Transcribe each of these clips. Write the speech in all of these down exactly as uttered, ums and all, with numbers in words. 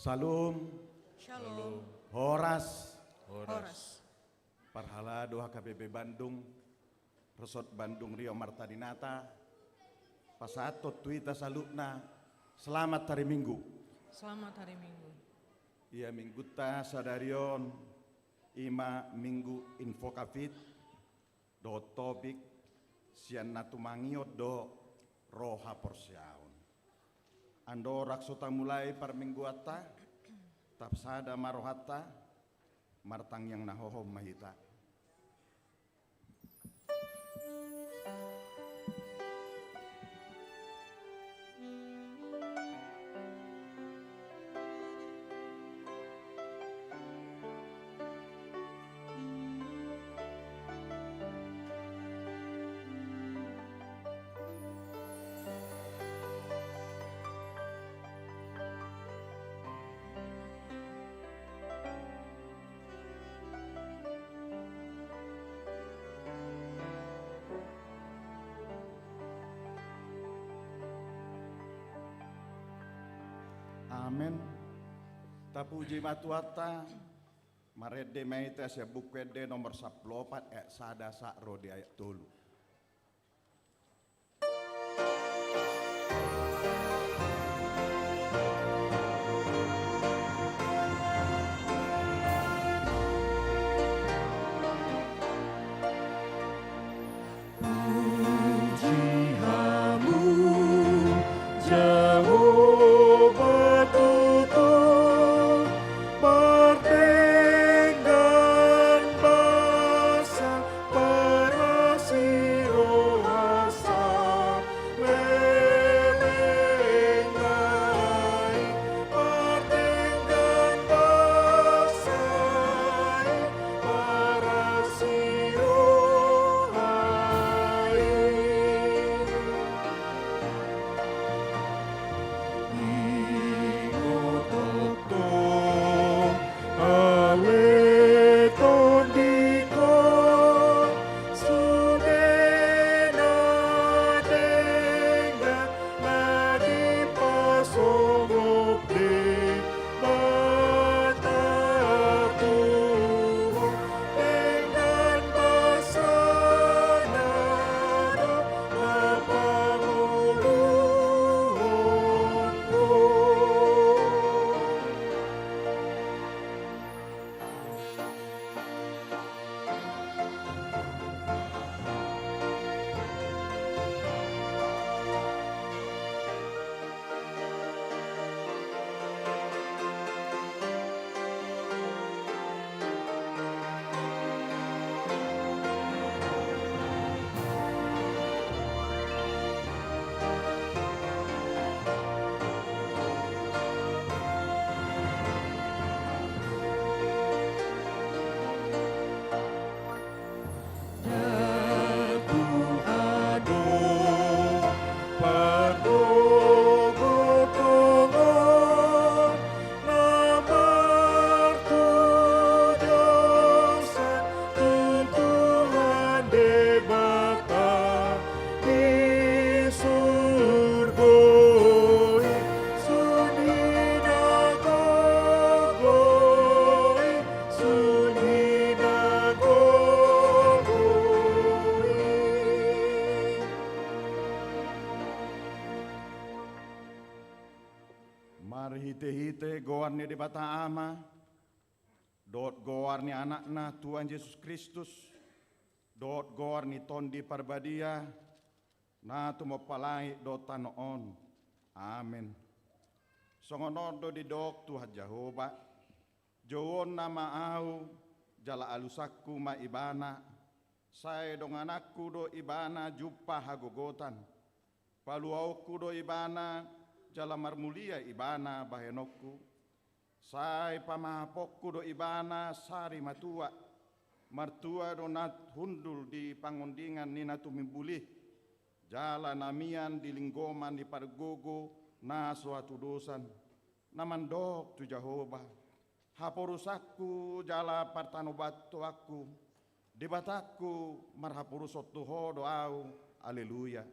Shalom. Shalom. Horas. Horas. Parhalado H K B P Bandung, Resort Bandung Rio Marta Dinata, pasahathon tu hita saluhutna, selamat hari Minggu. Selamat hari Minggu. Ia Minggunta sadari on, i ma Minggu Invocavit, dohot topik, sian na tumangihon do ro haporseaon. Andorang so tamulai parmingguanta, tapasada ma rohanta, martangiang na hohom ma hita. Amen. Tapuji ma Tuhanta. Marende ma hita sian Buku Ende nomor sampulu opat, ayat sada sahat ro di ayat tolu. Puji Hamu, Jahowa tutu, mardenggan basa, parasi rohasa, leleng nai, mardenggan basa i, parasi roha i. Ingot tongtong ale tondingku, sude na denggan na dipasongop Debata Tuhan, denggan basana do na pangoluhon. Datu adong pardogotongon na martudosan tu Tuhan Debata di surgo i, sun i na gogo i, sun i na gogo i. Marhitehite goar ni Debata Ama, dohot goar ni Anakna Tuhan Jesus Kristus, dohot goar ni Tondi Parbadia, na tumompa langit dohot tano on. Amen. Songon on do didok Tuhan Jahowa: Jouonna ma Ahu, jala alusanku ma ibana, sai dongananku do ibana jumpa hagogotan. Paluaonku do ibana, jala marmulia ibana bahenonku. Sai pamahaponku do ibana sari matua. Martua do na hundul di pangondingan ni na tumimbul i, jala na mian di linggoman ni pargogo na so hatudosan, na mandok tu Jahowa: Haporusanku jala partanobatoanku, Debatangku, marhaporuson tu Ho do ahu. Aleluya.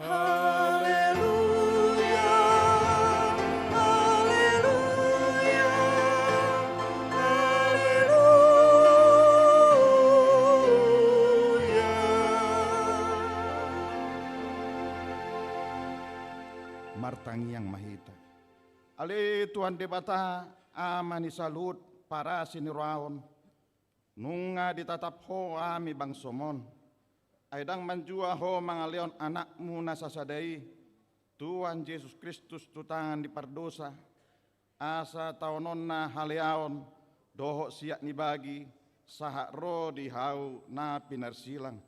Aleluya. Tangiang ma hita. Ale Tuhan Debata, Ama ni saluhut parasi ni roha on, nunga ditatap Ho hami bangsoM on. Ai ndang manjua Ho mangalehon AnakMu na sasada i, Tuhan Jesus Kristus, tu tangan ni pardosa, asa taononna haleaon dohot siat ni bagi, sahat ro di hau na pinarsilang.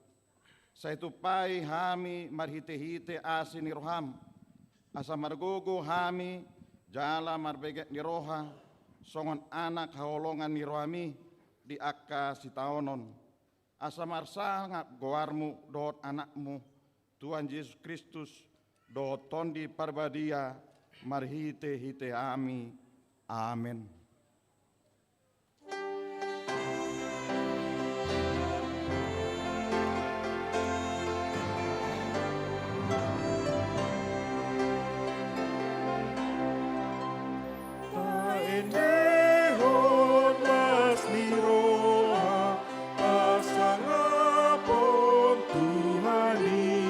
Sai tumpahi hami marhitehite asi ni rohaM, asa margogo hami jala marbeget ni roha, songon anak haholongan ni rohaMi di angka sitaonon, asa marsangap goarMu dohot AnakMu, Tuhan Jesus Kristus, dohot Tondi Parbadia, marhitehite hami. Amen. Taendehon las ni roha, pasangapon Tuhan i,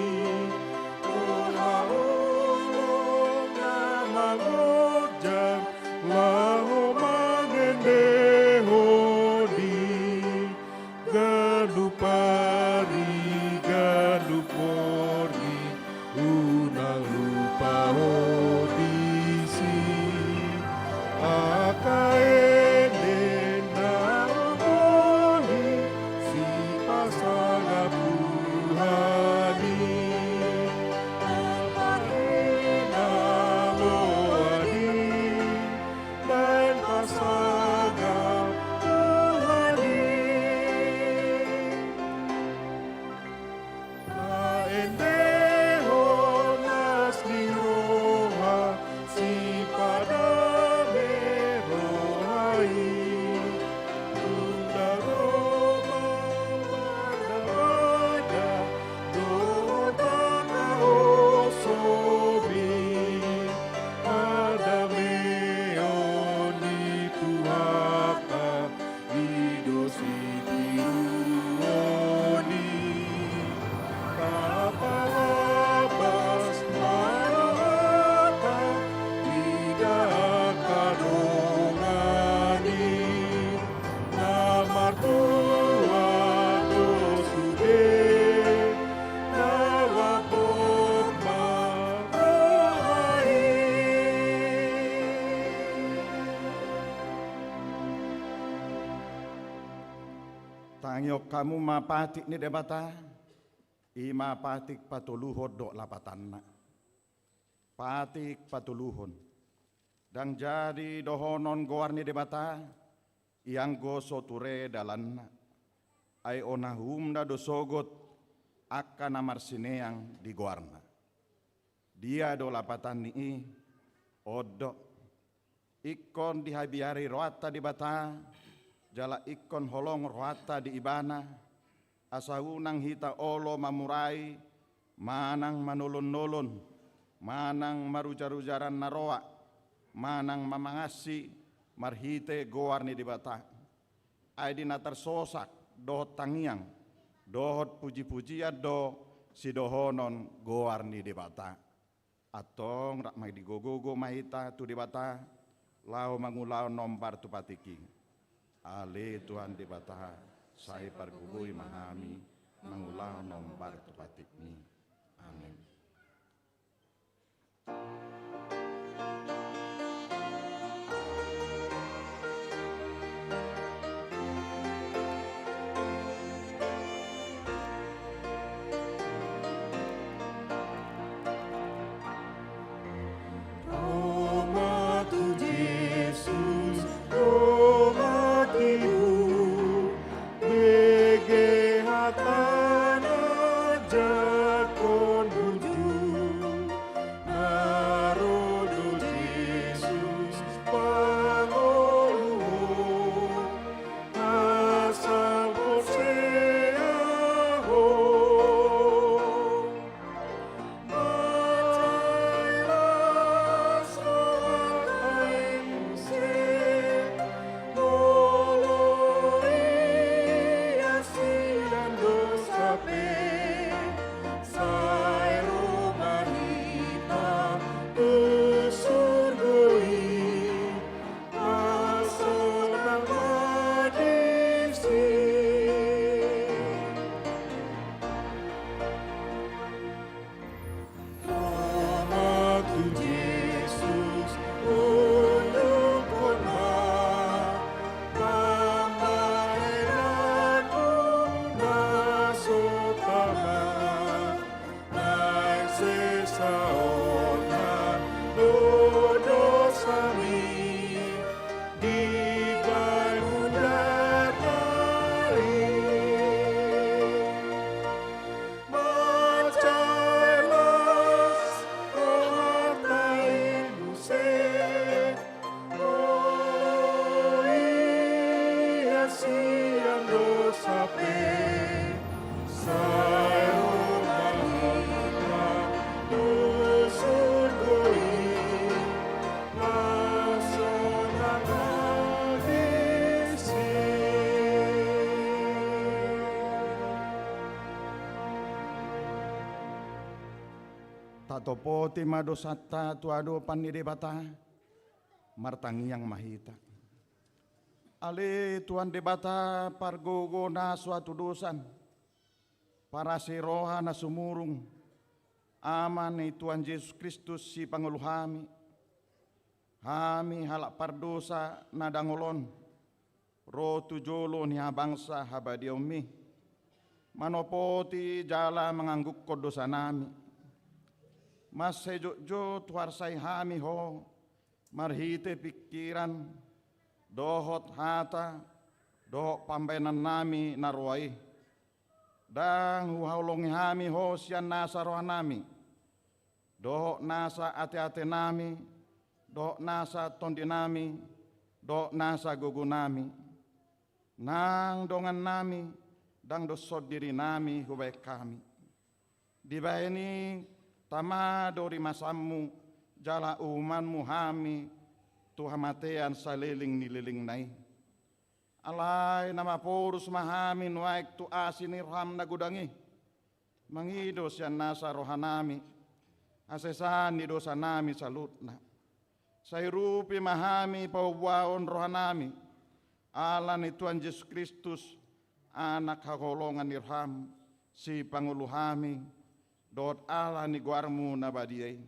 roha holong na mangonjang, laho mangendehon i. Ganup ari, ganup borngin, unang lupa ho disi. Angka ende na umbohi sipasangap Tuhan i, angka ende na loa di baen pasangap Tuhan i. Taendehon las ni roha, sipadame roha i. Tunda ro ma pardamaian dohot angka osobi, pardamaion ni Tuhanta i do sitiruon i. Tapalabas ma rohanta di angka dongan i, na martua do sude, na lapot ma roha i. Tangihon hamu ma patik ni Debata, i ma patik patoluhon dohot lapatanna. Patik patoluhon. Ndang jadi dohonon goar ni Debata, ianggo so ture dalanna. Ai on uhumna do sogot angka na marsineang di goarna. Dia do lapatan ni i? On do. Ingkon dihabiari rohanta Debata, jala ingkon holong rohanta di Ibana, asa unang hita olo mamurai, manang manolon-nolon, manang marujar-ujaran na roa, manang mamangansi marhite goar ni Debata. Ai di na tarsosak dohot tangiang dohot puji-pujian do sidohonon goar ni Debata. Antong rap ma digogo-gogo ma hita tu Debata, laho mangulahon hombar tu patik i. Ale Tuhan Debata, sai pargogoi ma hami mangulahon hombar tu patikMi. Amen. Ro ma tu Jesus, ro ma tu Ibana, bege hatana jangkon burju, na ro Tatopoti ma dosanta tu adopan ni Debata. Martangiang ma hita. Ale Tuhan Debata, pargogo na so hatudosan, parasi roha na sumurung, Ama ni Tuhan Jesus Kristus, Sipangolu hami. Hami halak pardosa na dangol on, ro tu jolo ni habangsa habadiaonmi, manopoti jala manganggukkon dosanami. Mansai jotjot huarsai hami Ho, marhite pingkiran, dohot hata, dohot pambahenannami na roa i. Ndang huhaholongi hami Ho sian nasa rohanami, dohot nasa ateatenami, dohot nasa tondinami, dohot nasa gogonami. Nang dongannami, ndang doshon dirinami hubahen hami. Dibahen i, tama do rimasanmu, jala uhumanmu hami tu hamatean saleleng ni lelengna i. Alai na maporus ma hami nuaeng tu asi ni roham na godang i, mangido sian nasa rohanami hasesaan ni dosanami saluhutna. Sai urupi ma hami paboaon rohanami, ala ni Tuhan Jesus Kristus, Anak haholongan ni roham, Sipangolu hami, dohot ala ni goarmu na badia i.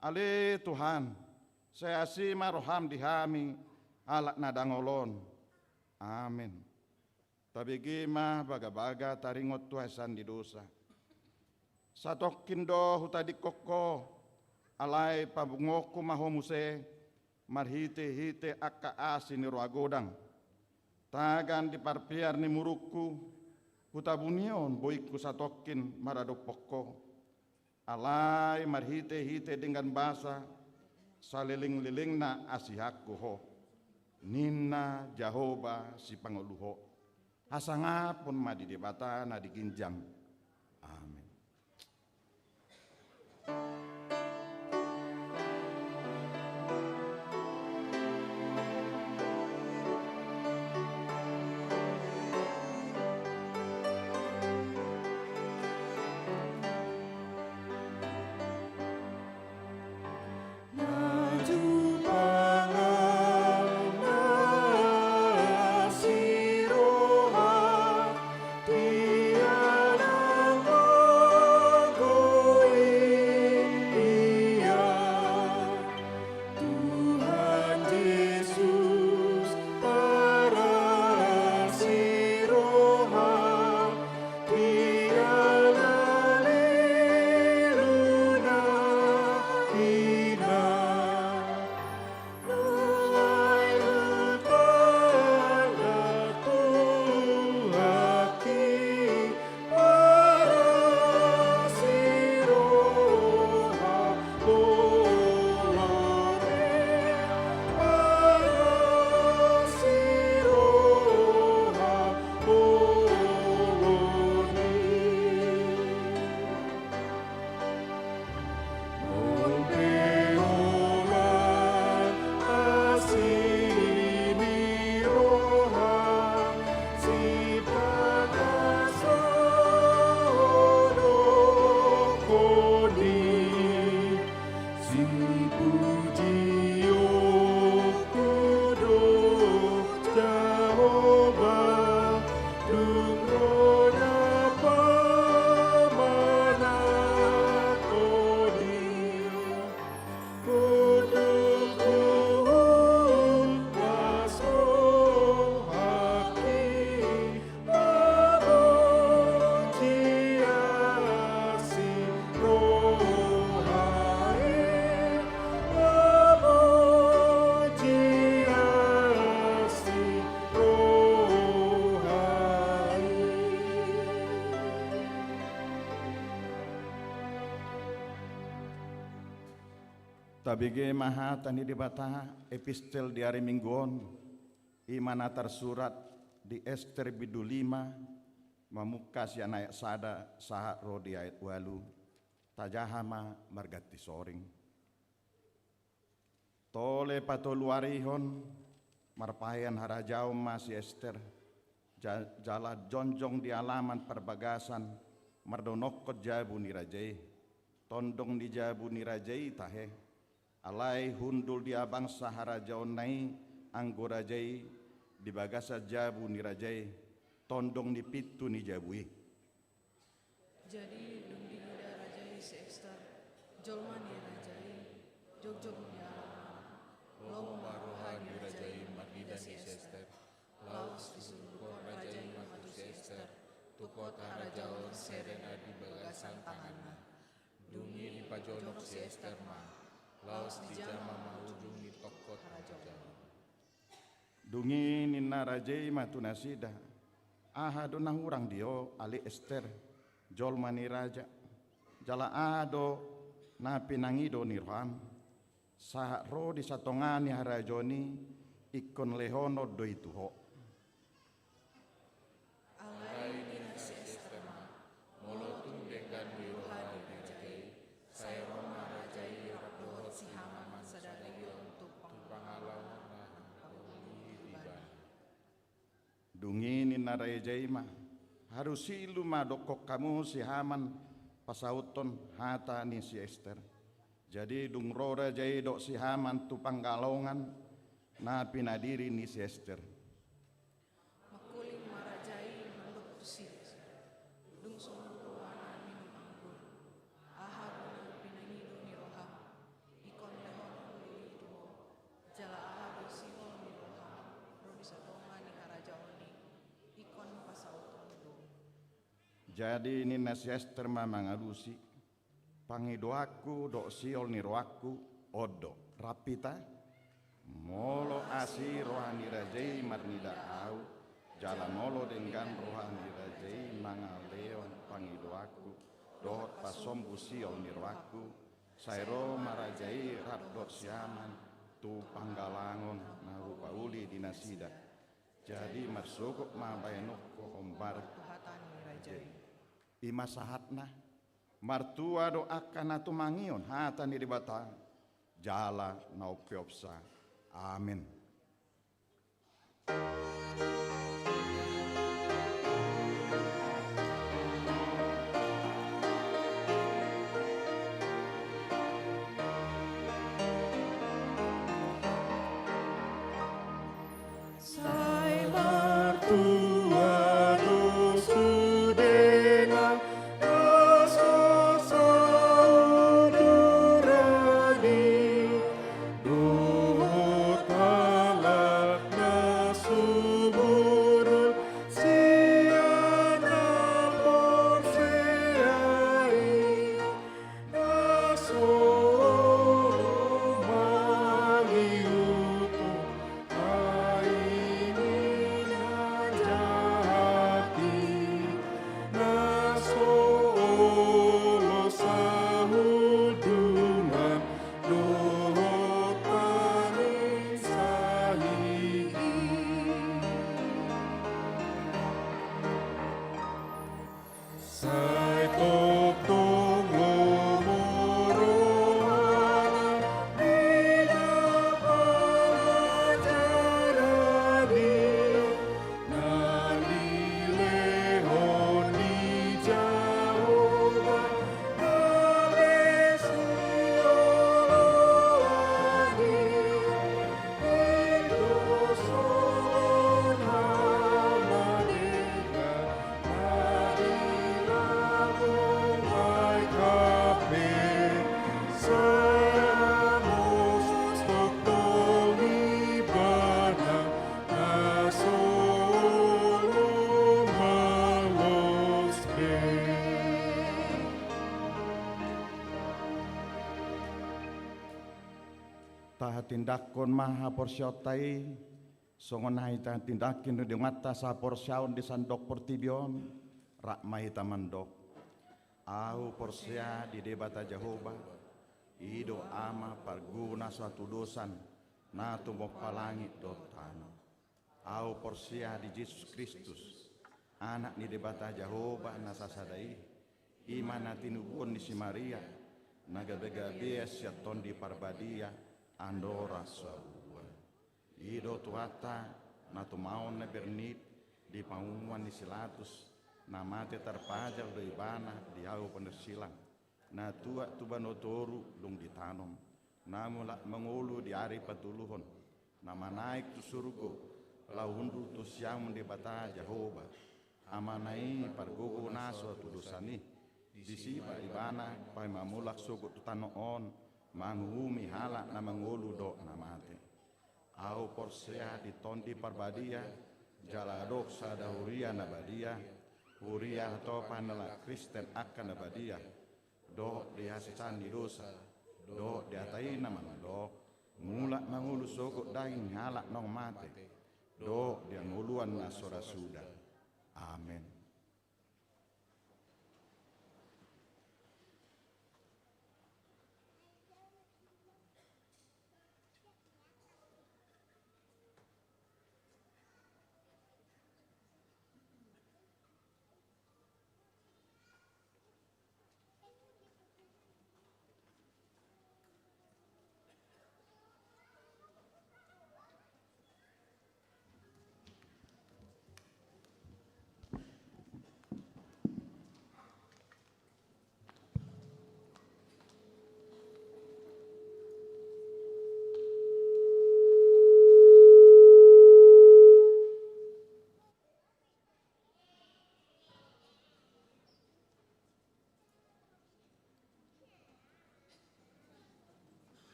Ale Tuhan, sai asi ma roham di hami halak na dangol on. Amen. Tabege ma bagabaga taringot tu hasesaan ni dosa. Satongkin do hutadingkon Ho, alai papunguhonku ma Ho muse marhitehite angka asi ni roha godang. Tagan di parpear ni murungku, hutabuni on boingku satongkin maradophon Ho. Alai marhitehite denggan basa, salelenglelengna asihanku Ho, ninna Jahowa Sipangolu Ho. Hasangapon ma di Debata na di ginjang. Amen. Tabege ma hata ni Debata, epistel di ari Minggu on, i ma na tarsurat di Ester bindu lima, mamungka sian ayat sada sahat ro di ayat ualu, tajaha ma marganti soring. Tole patoluarihon, marpahean harajaon ma si Ester, ja-, jala jongjong di alaman parbagasan, mardonokkon jabu ni raja i. Tondong ni jabu ni raja i tahe. Alai hundul di abangsa harajaonna i anggo raja i di bagasan jabu ni raja i, tondong ni pintu ni jabu i. Jadi, dung diida raja i si Ester, jolma ni raja i, jongjong di alaman, lomo ma roha ni raja i marnida si Ester. Laos disundut raja i ma tu si Ester tu kot harajaon, sere na di bagasan tanganna. Dung i dipajonok si Ester ma, laos dijama ma ujung ni tongkot harajaon. Dung i ninna raja i ma tu nasida: Aha do na hurang di ho, ale Ester, jolma ni raja? Jala aha do na pinangido ni roham? Sahat ro di satonga ni harajaon i, ingkon lehonon do i tu ho. Alai ninna si Ester ma: Molo tung denggan ni roha ni raja i, sai ro ma raja i rap dohot si Haman sada legion tu pangalaon na hupauli di ibana. Dung i ninna raja i ma: Harusi ilu ma dokkon hamu si Haman pasauthon hata ni si Ester. Jadi dung ro raja i dohot si Haman tu panggalaongan na pinadiri ni si Ester. Mangkuling ma raja i mandok tusi. Dung so muruk rohana minum anggur. Aha do na pinangido ni roham, ingkon lehonon do i tu ho. Jala aha do sihol ni roham ro di satonga ni harajaon i, ingkon pasauthon do. Jadi ninna si Ester ma mangalusi: Pangidoanku dohot sihol ni rohangku on do, rap hita. Molo asi roha ni raja i marnida ahu, jala molo denggan roha ni raja i mangalehon pangidoanku dohot pasombu sihol ni rohangku, sai ro ma raja i rap dohot si Haman tu panggalaongan na hupauli di nasida. Jadi marsogop ma baenonku hombar tu hata ni raja i. I ma sahatna. Martua do angka na tumangihon hata ni Debata jala na umpeopsa. Amen. Sai martua do sude na so saudara ni dohot halak na sumurung sian na porsea i. Na so mangihut ai ni na jahat i, na so olo sahundulan dohot pansahit i. Sai tongtong lomo rohana di na pelajaran i, na nilehon ni Jahowa, na besioloan i. Tahatindangkon ma haporseaonta i, songon na hita tindangkon di donganta sahaporseaon di sandok portibi on, rap ma hita mandok: Ahu porsea di Debata Jahowa, i do Ama parguna sahatudosan, na tumompa langit dohot tano. Ahu porsea di Jesus Kristus, Anak ni Debata Jahowa na sasada i, i ma na tinubuhon ni si Maria, na gabe-gabean sian Tondi Parbadia, andorang so habua. I do Tuhanta, na tumaon na bernit di pangunguan ni si Latus, na mate tarpajar do ibana di ahu panorsilang, na tuat tu banua toru dung ditanom, na mulak mangolu di ari patoluhon, na manaek tu surgo, laho hundul tu siamun Debata Jahowa, Amana i pargogo na so hatudosan i, disi ma ibana paima mulak sogot tu tano on, manguhumi halak na mangolu dohot na mate. Ahu porsea di Tondi Parbadia, jala adong sada huria na badia, huria hatopan halak Kristen angka na badia, dohot di hasesaan ni dosa, dohot di hata i na mandok, mulak mangolu sogot daging halak naung mate, dohot di hangoluan na so ra suda. Amen.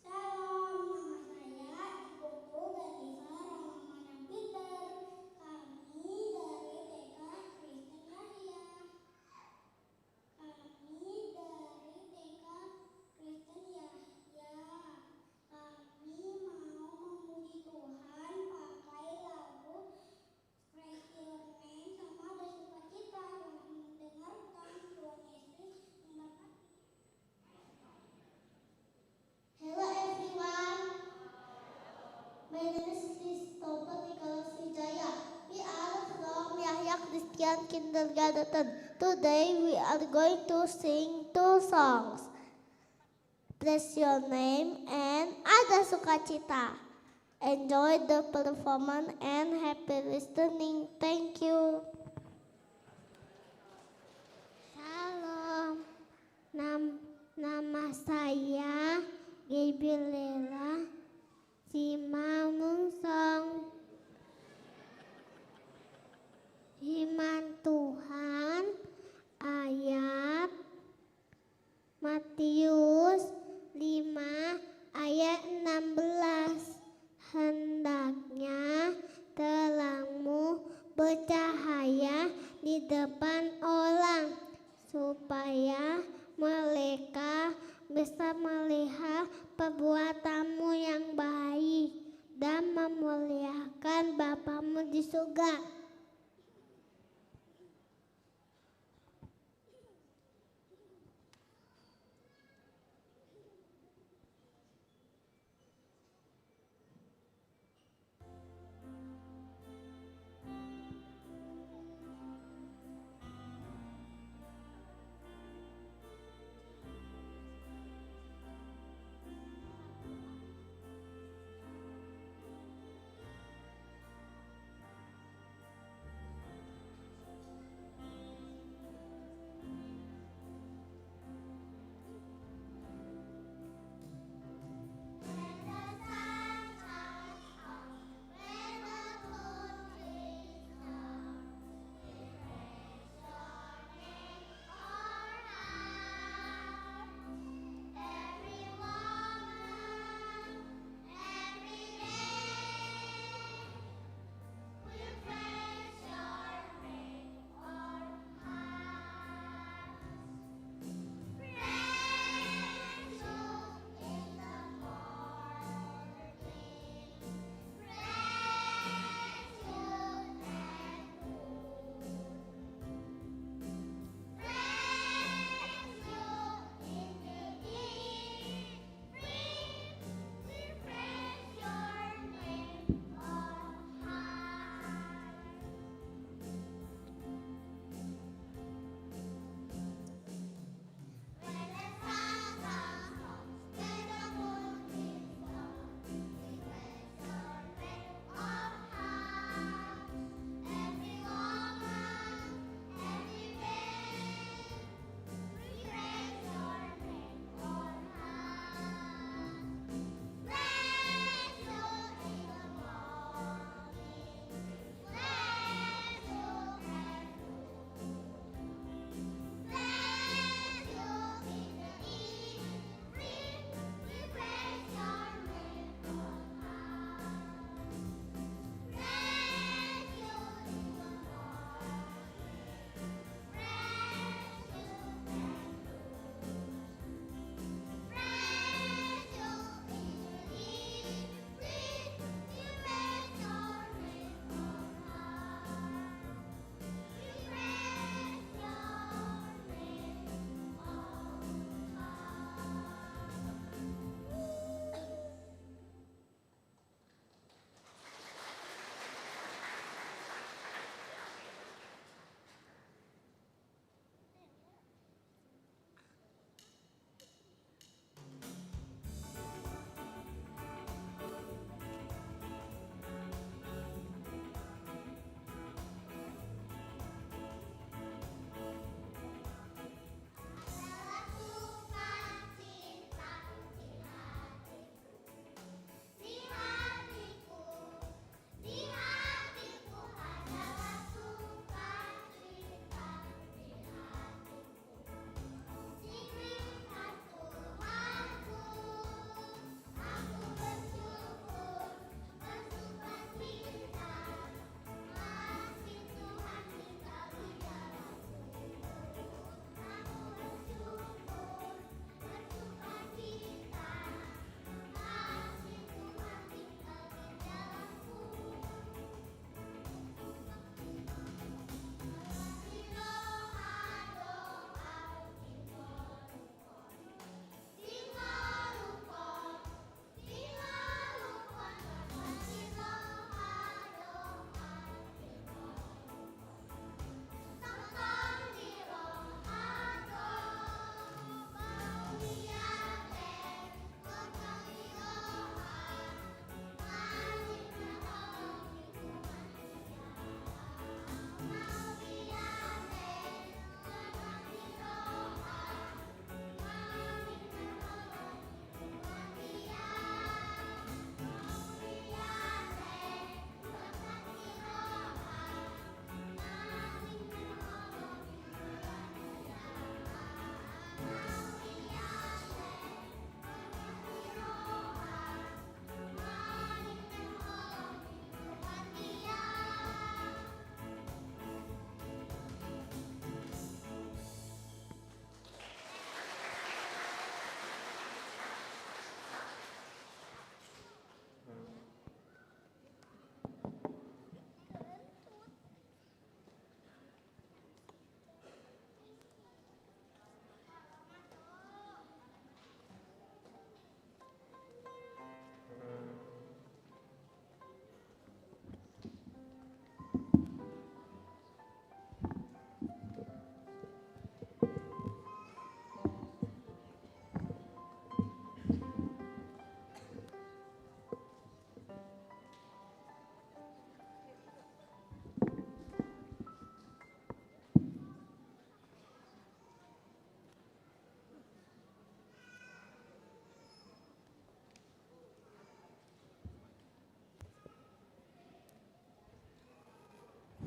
Salam, nama saya Iputu Galifa Rahmana Peter. Kami dari T K Kristen Yahya. Kami dari T K Kristen Yahya. Kami mau memuji Tuhan pakai lagu Praise Your Name sama bersukacita. Selamat mendengarkan. Tuhan Yesus memberkati. Hello everyone. My name is Christopher Nicholas Wijaya. We are from Yahya Christian Kindergarten. Today we are going to sing two songs. Praise Your Name and Ada Sukacita. Enjoy the performance and happy listening. Thank you. Salam. Nam-, nama saya Gabriela Simanungsong. Firman Tuhan, ayat Matius lima ayat enam belas, "Hendaknya terangmu bercahaya di depan orang, supaya mereka bisa melihat perbuatanmu yang baik dan memuliakan Bapamu di surga."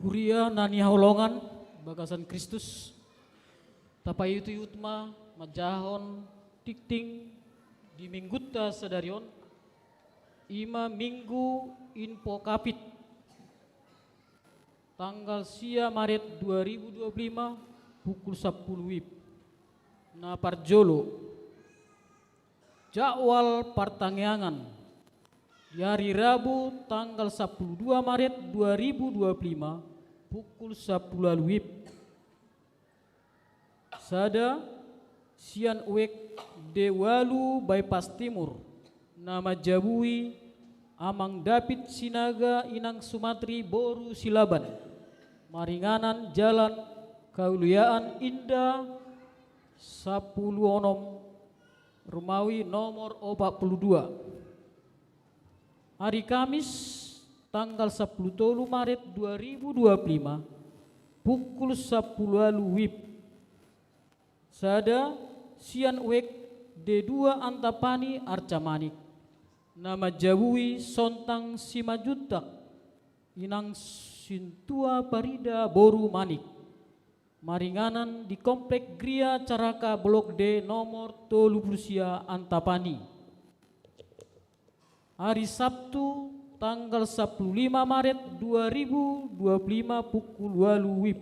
Kuria na hinaholongan bagasan Kristus, tapaihutihut ma manjahahon tingting di minggunta sadari on, i ma Minggu Invocavit, tanggal sia Maret dua ribu dua puluh lima, pukul sampulu wib. Na parjolo, jadwal partangiangan di hari Rabu tanggal sampulu dua Maret dua ribu dua puluh lima, pukul sampulu ualu wib. Sada, sian U E K D ualu Bypass Timur, na manjabui Amang David Sinaga, Inang Sumatri boru Silaban, maringanan Jalan Keuliaan Indah sampulu onom, Rumawi nomor opat pulu dua. Hari Kamis, tanggal sampulu tolu Maret dua ribu dua puluh lima, pukul sampulu ualu wib. Sada, sian U E K D dua Antapani Arca Manik, na manjabui Sontang Simanjuntak, Inang Sintua Parida boru Manik, maringanan di Komplek Gria Caraka Blok D nomor tolu pulu sia Antapani. Hari Sabtu, tanggal sampulu lima Maret dua ribu dua puluh lima, pukul ualu wib.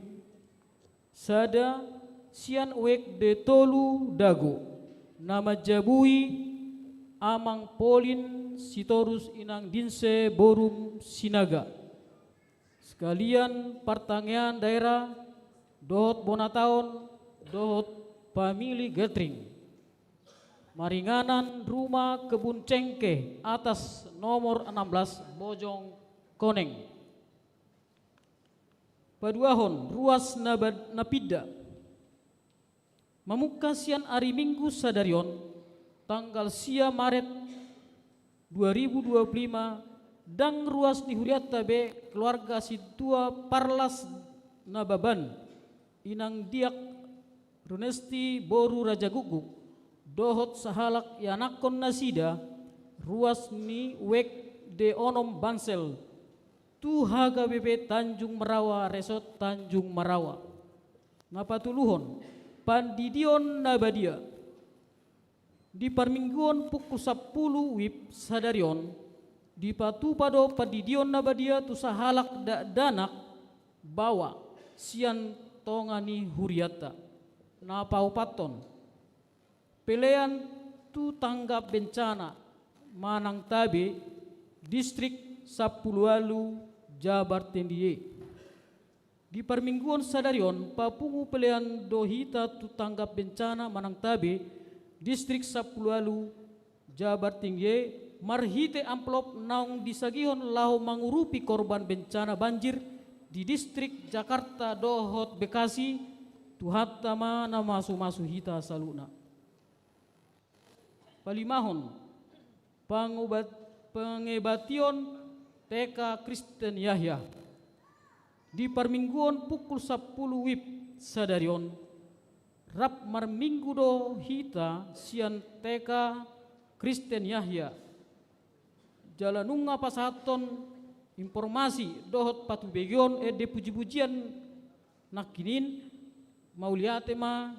Sada, sian U E K D tolu Dago, na manjabui Amang Polin Sitorus, Inang Dinse boru Sinaga. Sekalian partangiangan daerah dohot bona taon dohot family gathering, maringanan Rumah Kebun Cengkeh Atas nomor enam belas, Bojong Koneng. Paduahon, ruas na ba-, na pinda. Mamungka sian ari Minggu sadari on, tanggal sia Maret dua ribu dua puluh lima, ndang ruas ni hurianta be keluarga sintua Parlas Nababan, Inang Diak Runesti boru Rajagukguk, dohot sahalak ianakhon nasida, ruas ni U E K D onom Bangsel, tu H K B P Tanjung Marawa, Resort Tanjung Marawa. Na patoluhon, pandidion na badia. Di parmingguon pukul sampulu wib sadari on, dipatupa do pandidion na badia tu sahalak dakdanak baoa sian tonga ni hurianta. Na paopathon, pelean tu tanggap bencana manang tabe, Distrik sampulu ualu, Jabar Tendiye. Di parmingguon sadari on, papungu pelean do hita tu tanggap bencana manang tabe, Distrik sampulu ualu, Jabar Tendiye, marhite amplop naung disagihon laho mangurupi korban bencana banjir di Distrik Jakarta dohot Bekasi. Tuhanta ma na mamasu-masu hita saluhutna. Palimahon, pangobat-, pengebation T K Kristen Yahya. Di parmingguon pukul sampulu wib sadari on, rap marminggu do hita sian T K Kristen Yahya. Jala nunga pasahathon informasi dohot patubegeon ende puji-pujian nangkining, mauliate ma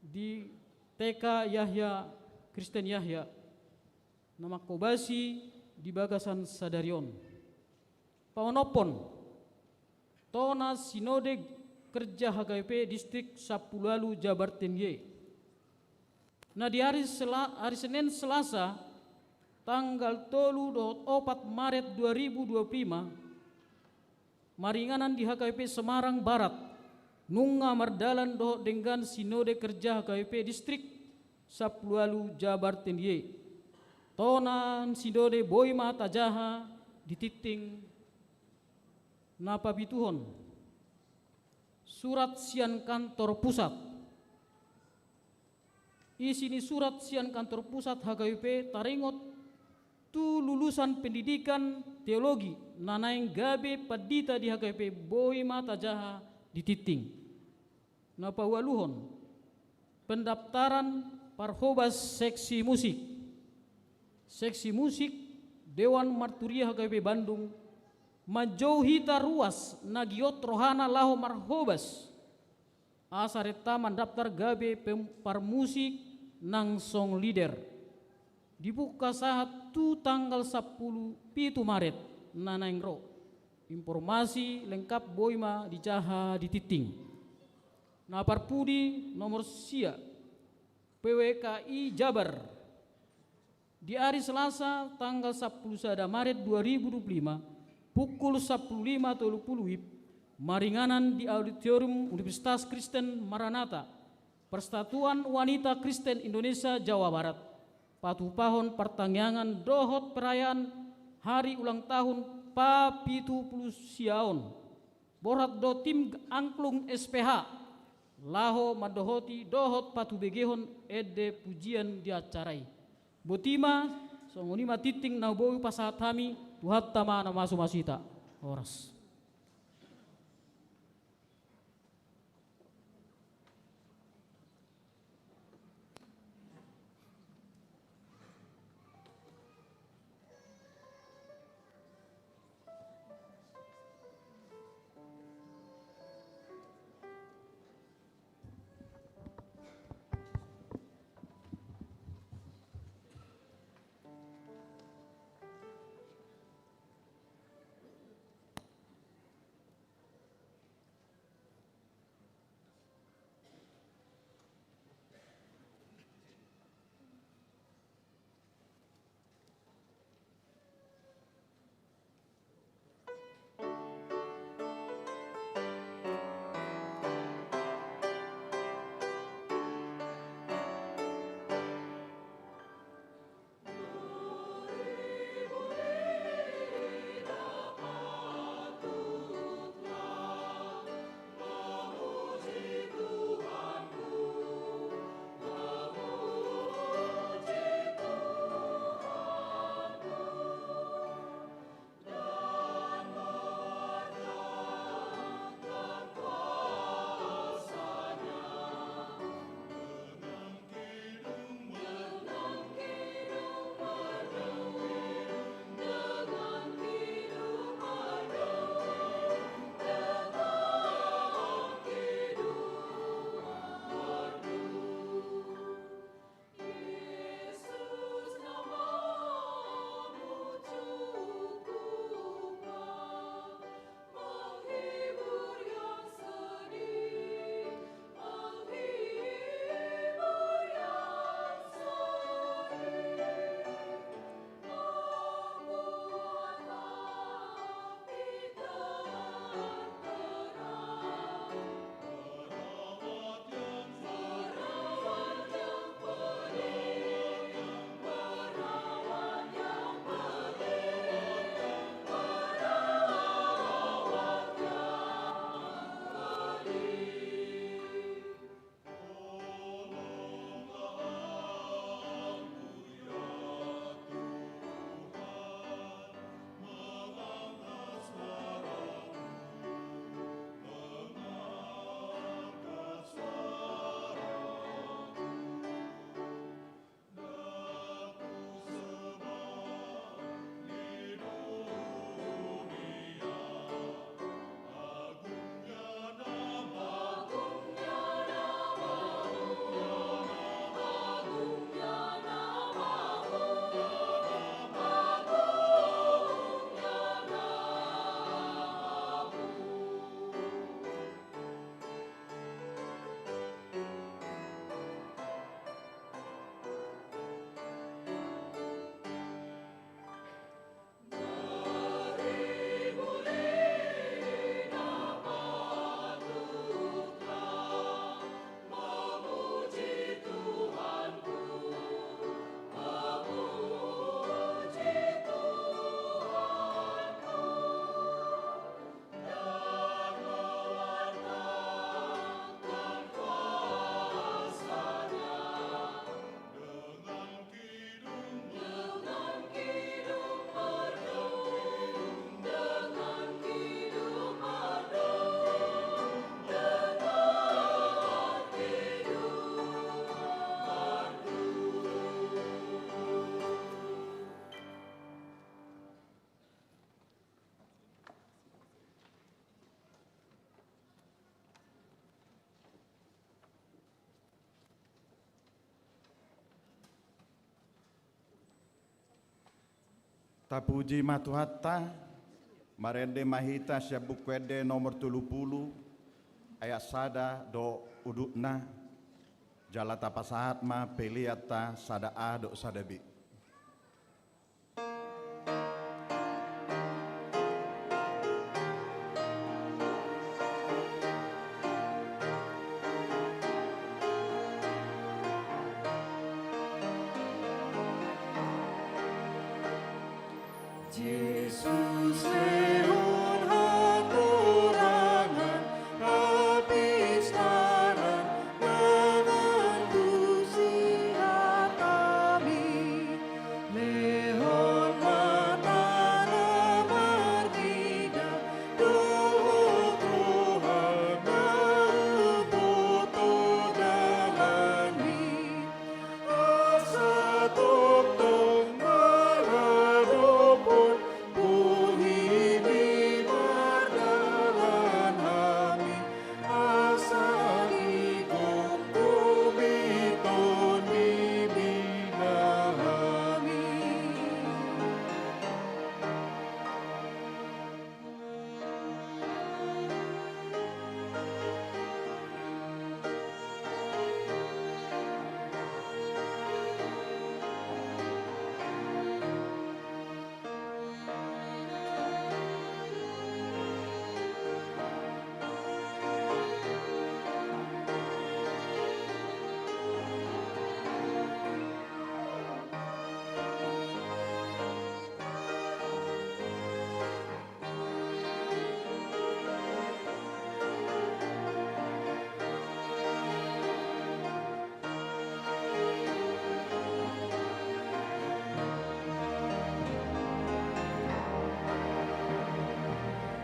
di T K Yahya, Kristen Yahya, na manghobasi di bagasan sadari on. Paonomhon, tona Sinode Kerja H K B P Distrik sampulu ualu Jabar Tendiye. Na di ari Sela-, ari Senen, Selasa, tanggal tolu dohot opat Maret dua ribu dua puluh lima, maringanan di H K B P Semarang Barat, nunga mardalan dohot denggan Sinode Kerja H K B P Distrik sampulu ualu Jabar Tendiye. Tona ni Sinode boi ma tajaha di tingting. Na papituhon, surat sian kantor pusat. Isi ni surat sian kantor pusat H K B P taringot tu lulusan pendidikan teologi na naeng gabe pandita di H K B P boi ma tajaha di tingting. Na paualuhon, pendaftaran parhobas seksi musik. Seksi musik Dewan Marturia H K B P Bandung Manjou hita ruas na giot rohana laho marhobas, asa renta mandaptar gabe pem-, parmusik nang song leader. Dibuka sahat tu tanggal sampulu pitu Maret na naeng ro. Informasi lengkap boi ma dijaha di tingting. Na parpudi nomor sia, P W K I Jabar. Di ari Selasa tanggal sampulu sada Maret dua ribu dua puluh lima, pukul sampulu lima tolu pulu WIB, maringanan di Auditorium Universitas Kristen Maranatha, Persatuan Wanita Kristen Indonesia Jawa Barat, patupahon partangiangan dohot perayaan hari ulang tahun papitu pulu siaon. Borhat do tim angklung S P H laho mandohoti dohot patubegehon ende pujian di acara i. Boti ma, songon i ma tingting na boi pasahat hami, Tuhanta ma na mamasu-masu hita. Horas. Tapuji ma Tuhanta. Marende ma hita sian Buku Ende nomor tolu pulu, ayat sada dohot udutna, jala tapasahat ma peleanta sada A dohot sada B. Jesus lehon hatorangan, hapistaran, mangan tu sihat hami. Lehon ma tano marnida, dohot roha na huboto dalanmi. Asa tongtong maradophon bohimi mardalan hami, asa digomgomi Tondimina hami.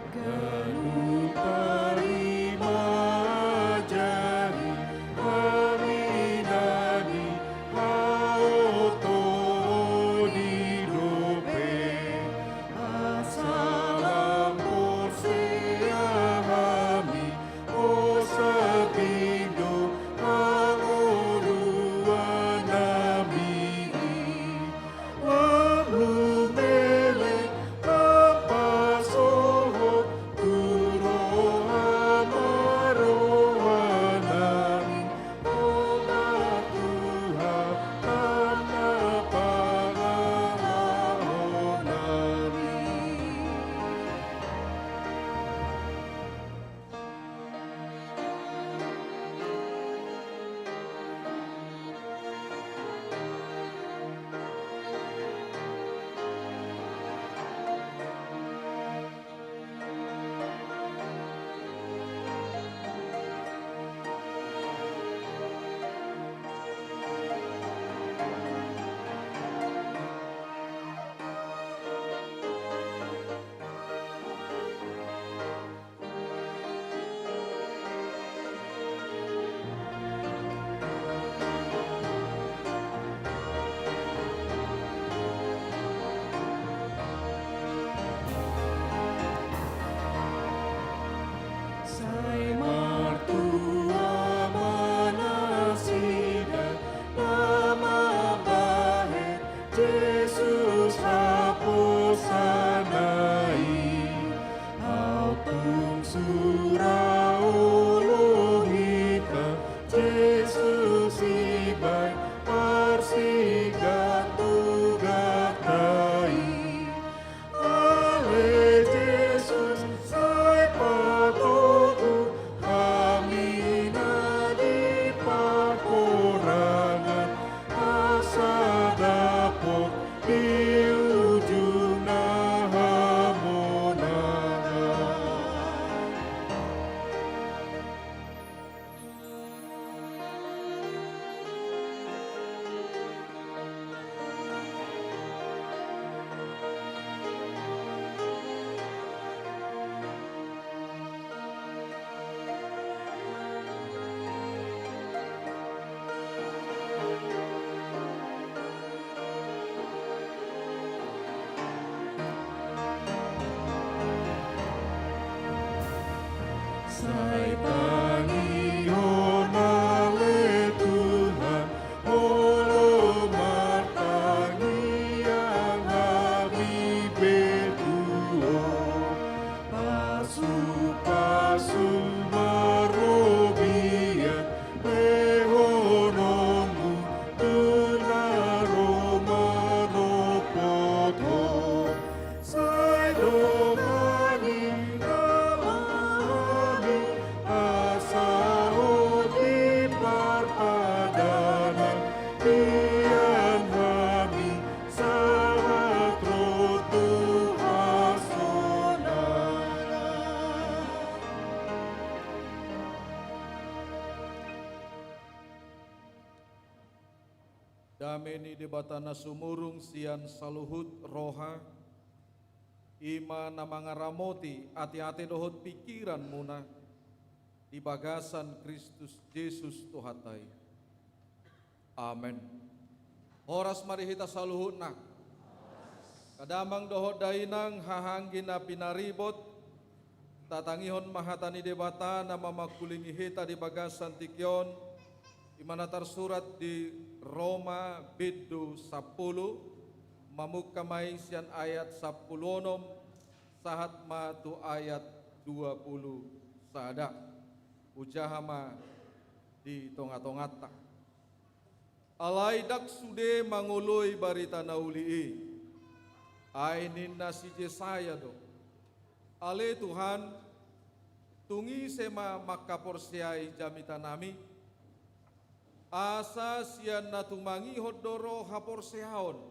Ganup ari manjadi hami na dihaotoi dope, asa lam porsea hami, hosa pindo hangoluan nami i. Lam lumelek, lam pasohot tu roha ma roha nami, Tuhan, lam na pangalahonami. Sai martua ma nasida na mambahen Jesus haposana i. Aut tung sura olo hita, Jesus ibaen parsigantugan ta i. Ale Jesus, sai patogu hami na di parhorasan, asa dapot di ujungna hamonangan. Sai tangihon ale Tuhan, olo martangiang hami Dame ni Debata na sumurung sian saluhut roha, i ma na mangaramoti ateate dohot pingkiranmuna di bagasan Kristus Jesus Tuhanta i. Amen. Horas ma di hita saluhutna. Angka damang dohot dainang, haha anggi na pinaribot, tatangihon ma hata ni Debata na mamangkulingi hita di bagasan tingki on, i ma na tarsurat di Roma bindu sampulu, mamungka ma i sian ayat sampulu onom, sahat ma tu ayat dua pulu sada. Hujaha ma di tongatonganta. Alai ndang sude mangoloi barita na uli i. Ai ninna si Jesaya do: Ale Tuhan, tung ise ma mangkaporseai jamitanami? Asa sian na tumangihon do ro haporseaon.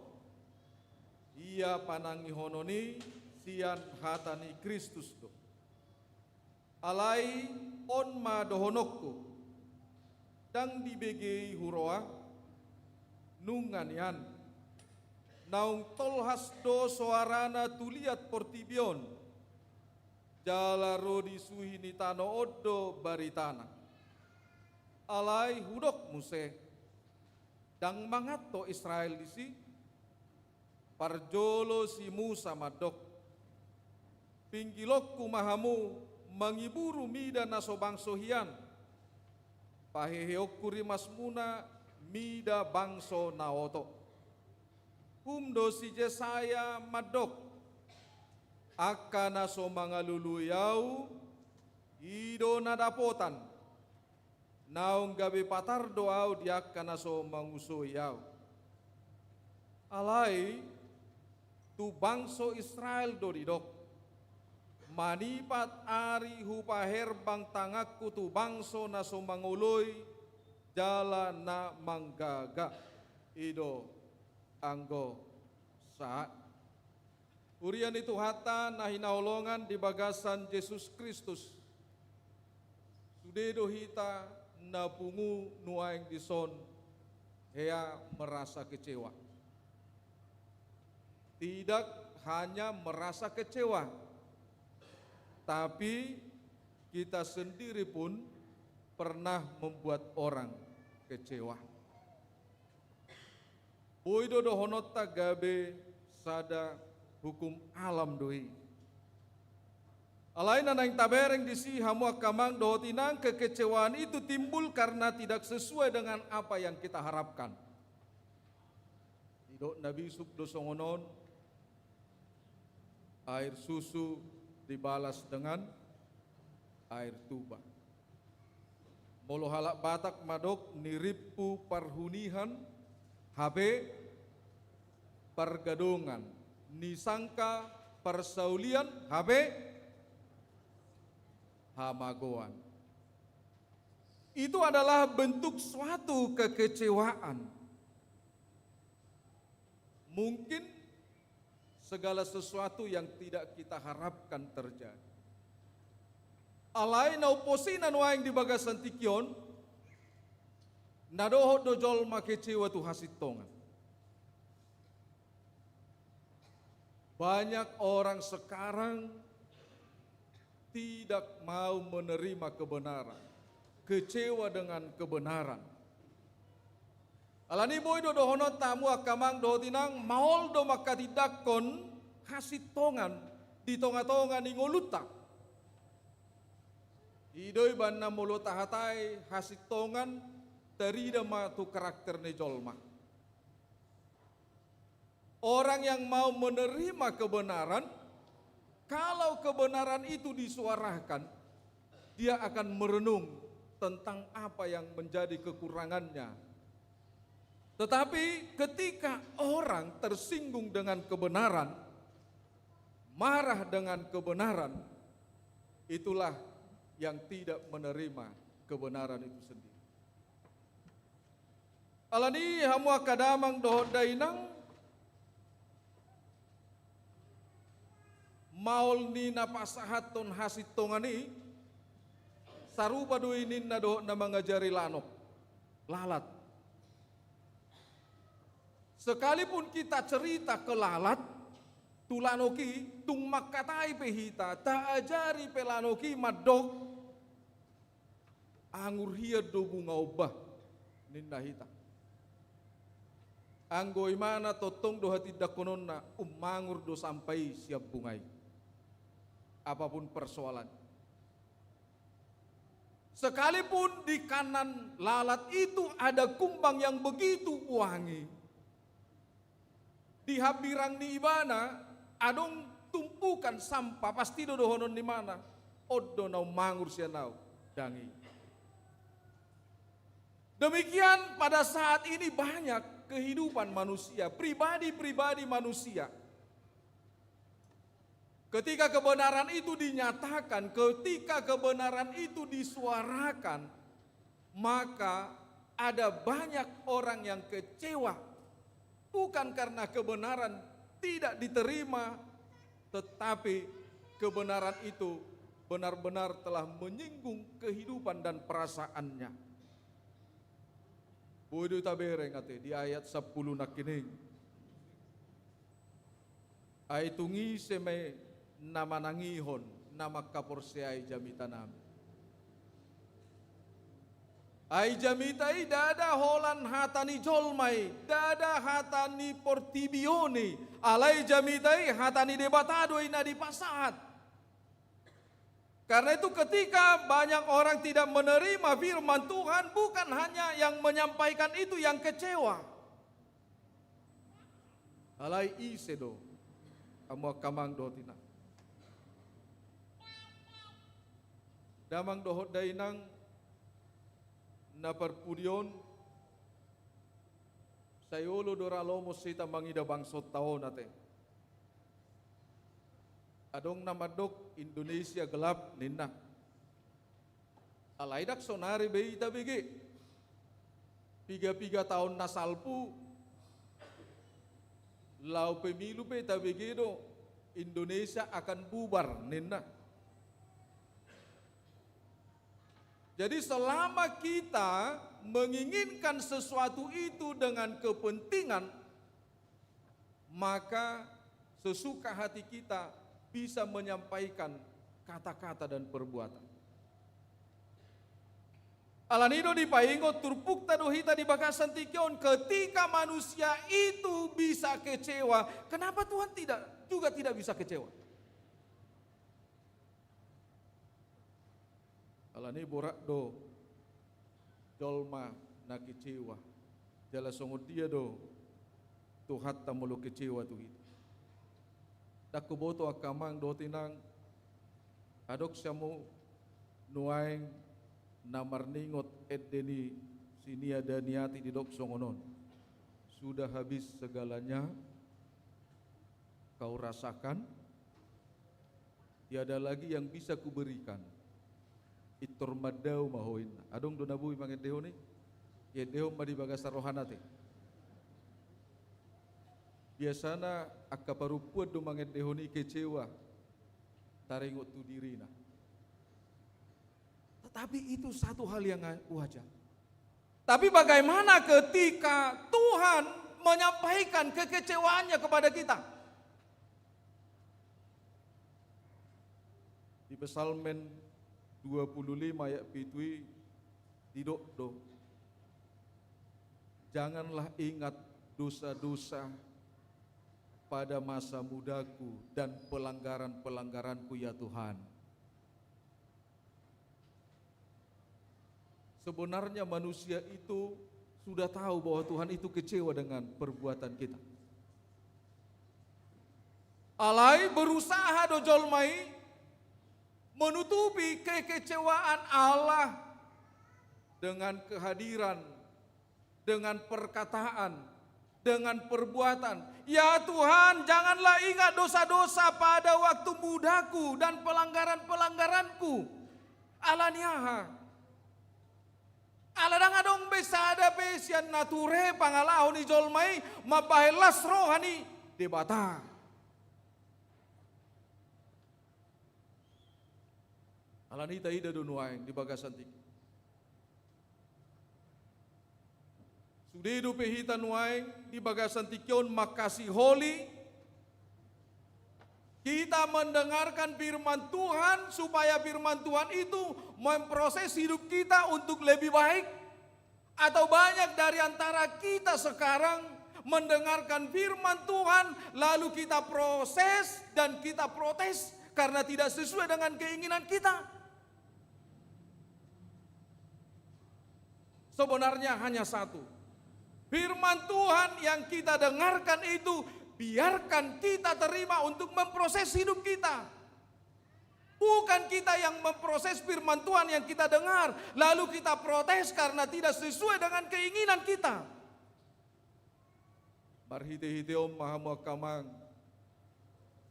Ia panangihonon i sian hata ni Kristus do. Alai on ma dohononku: Ndang dibege i huroha? Nunga nian. Naung tolhas do soarana tu liat portibi on, jala ro di suhi ni tano on do baritana. Alai hudok muse: Ndang manganto Israel disi? Parjolo si Musa mandok: Pinggilonku ma hamu mangiburu mida na so bangso hian, paheheonku rimasmuna mida bangso na oto. Hum do si Jesaya mandok: Angka na so mangalului ahu, i do na dapotan. Naung gabe patar do ahu di angka na so mangusoi ahu. Alai tu bangso Israel do didok: Manipat ari hupaherbang tanganku tu bangso na so mangoloi jala na manggaga. I do anggo sahat. Huria ni Tuhanta na hinaholongan di bagasan Jesus Kristus, sude do hita na pungu nuaeng dison hea merasa kecewa. Tidak hanya merasa kecewa, tapi kita sendiri pun pernah membuat orang kecewa. Boi do dohononta gabe sada hukum alam do i. Alai na naeng tabereng disi, hamu angka amang dohot inang, kekecewaan itu timbul karena tidak sesuai dengan apa yang kita harapkan. Didok na bisuk do songon on: Air susu dibalas dengan air tuba. Molo halak Batak mandok: Ni rimpu parhunihan, hape pargadongan, ni sangka parsaulian, hape hamagoan. Itu adalah bentuk suatu kekecewaan. Mungkin segala sesuatu yang tidak kita harapkan terjadi. Alai na umposina nuaeng di bagasan tingki on, na dohot do jolma kecewa tu hasintongan. Banyak orang sekarang tidak mau menerima kebenaran, kecewa dengan kebenaran. Alani boi do dohononta, hamu angka amang dohot inang, maol do manghatindanghon hasintongan di tongatonga ni ngolunta. I do ibana molo tahatai hasintongan, tarida ma tu karakter ni jolma. Orang yang mau menerima kebenaran, kalau kebenaran itu disuarakan, dia akan merenung tentang apa yang menjadi kekurangannya. Tetapi ketika orang tersinggung dengan kebenaran, marah dengan kebenaran, itulah yang tidak menerima kebenaran itu sendiri. Alani hamu angka damang dohot dainang, maol ni na pasahathon hasintongan i, sarupa do i ninna dohot na mangajari lanok, lalat. Sekalipun kita cerita ke lalat, tu lanok i, tung mangkatai pe hita, taajari pe lanok i mandok, angur hian do bunga on bah, ninna hita. Anggo imana tongtong do hatindangkononna, ummangur do sampai sian bunga i. Apapun persoalan. Sekalipun di kanan lalat itu ada kumbang yang begitu wangi, di hambirang ni ibana adong tumpukan sampah, pasti do dohonon ni ibana, on do na ummangur sian ahu dang i. Demikian pada saat ini banyak kehidupan manusia, pribadi-pribadi manusia. Ketika kebenaran itu dinyatakan, ketika kebenaran itu disuarakan, maka ada banyak orang yang kecewa, bukan karena kebenaran tidak diterima, tetapi kebenaran itu benar-benar telah menyinggung kehidupan dan perasaannya. Boi do tabereng ate di ayat sampulu nangkining. Ai tung ise ma i na manangihon na mangkaporseai jamitanami? Ai jamita i ndada holan hata ni jolma i, ndada hata ni portibi on i, alai jamita i hata ni Debata do i na dipasahat. Karena itu, ketika banyak orang tidak menerima firman Tuhan, bukan hanya yang menyampaikan itu yang kecewa. Alai ise do, hamu angka amang dohot inang? Damang dohot dainang na parpudi on, sai olo do ra lomo hita mangida bangsonta on ate. Adong na mandok Indonesia gelap ninna. Alai ndang sonari be i tabege. Piga-piga taon na salpu, laho pemilu pe tabege do Indonesia akan bubar ninna. Jadi selama kita menginginkan sesuatu itu dengan kepentingan, maka sesuka hati kita bisa menyampaikan kata-kata dan perbuatan. Alani do dipaingot turpukta do hita di bagasan tingki on, ketika manusia itu bisa kecewa, kenapa Tuhan tidak, juga tidak bisa kecewa? Alani borat do jolma na kecewa. Jala songon dia do Tuhanta molo kecewa tu hita? Ndang huboto angka amang dohot inang, adong sian hamu nuaeng na marningot ende ni si Nia Daniati didok songon on. Sudah habis segalanya kau rasakan, tiada lagi yang bisa kuberikan. Pintor mandao ma ho inna. Adong do na boi mangendehon i? Iendehon ma di bagasan rohana ate. Biasana angka parompuan do mangendehon i kecewa taringot tu dirina. Tetapi itu satu hal yang wajar. Tapi bagaimana ketika Tuhan menyampaikan kekecewaannya kepada kita? Di Psalmen dua puluh lima ayat pitu i didok do, "Janganlah ingat dosa-dosa pada masa mudaku dan pelanggaran-pelanggaranku, ya Tuhan." Sebenarnya manusia itu sudah tahu bahwa Tuhan itu kecewa dengan perbuatan kita. Alai berusaha do jolma i menutupi kekecewaan Allah dengan kehadiran, dengan perkataan, dengan perbuatan. Ya Tuhan, janganlah ingat dosa-dosa pada waktu mudaku dan pelanggaran-pelanggaranku. Alani aha? Ala ndang adong be sada pe sian nature pangalaho ni jolma i mambahen las roha ni Debata. Alani i taida do nuaeng di bagasan tingki. Sude dope hita nuaeng di bagasan tingki on mangkasiholi, kita mendengarkan firman Tuhan, supaya firman Tuhan itu memproses hidup kita untuk lebih baik? Atau banyak dari antara kita sekarang mendengarkan firman Tuhan, lalu kita proses dan kita protes karena tidak sesuai dengan keinginan kita? Sebenarnya hanya satu. Firman Tuhan yang kita dengarkan itu, biarkan kita terima untuk memproses hidup kita. Bukan kita yang memproses firman Tuhan yang kita dengar, lalu kita protes karena tidak sesuai dengan keinginan kita. Marhite-hite on ma hamu angka amang,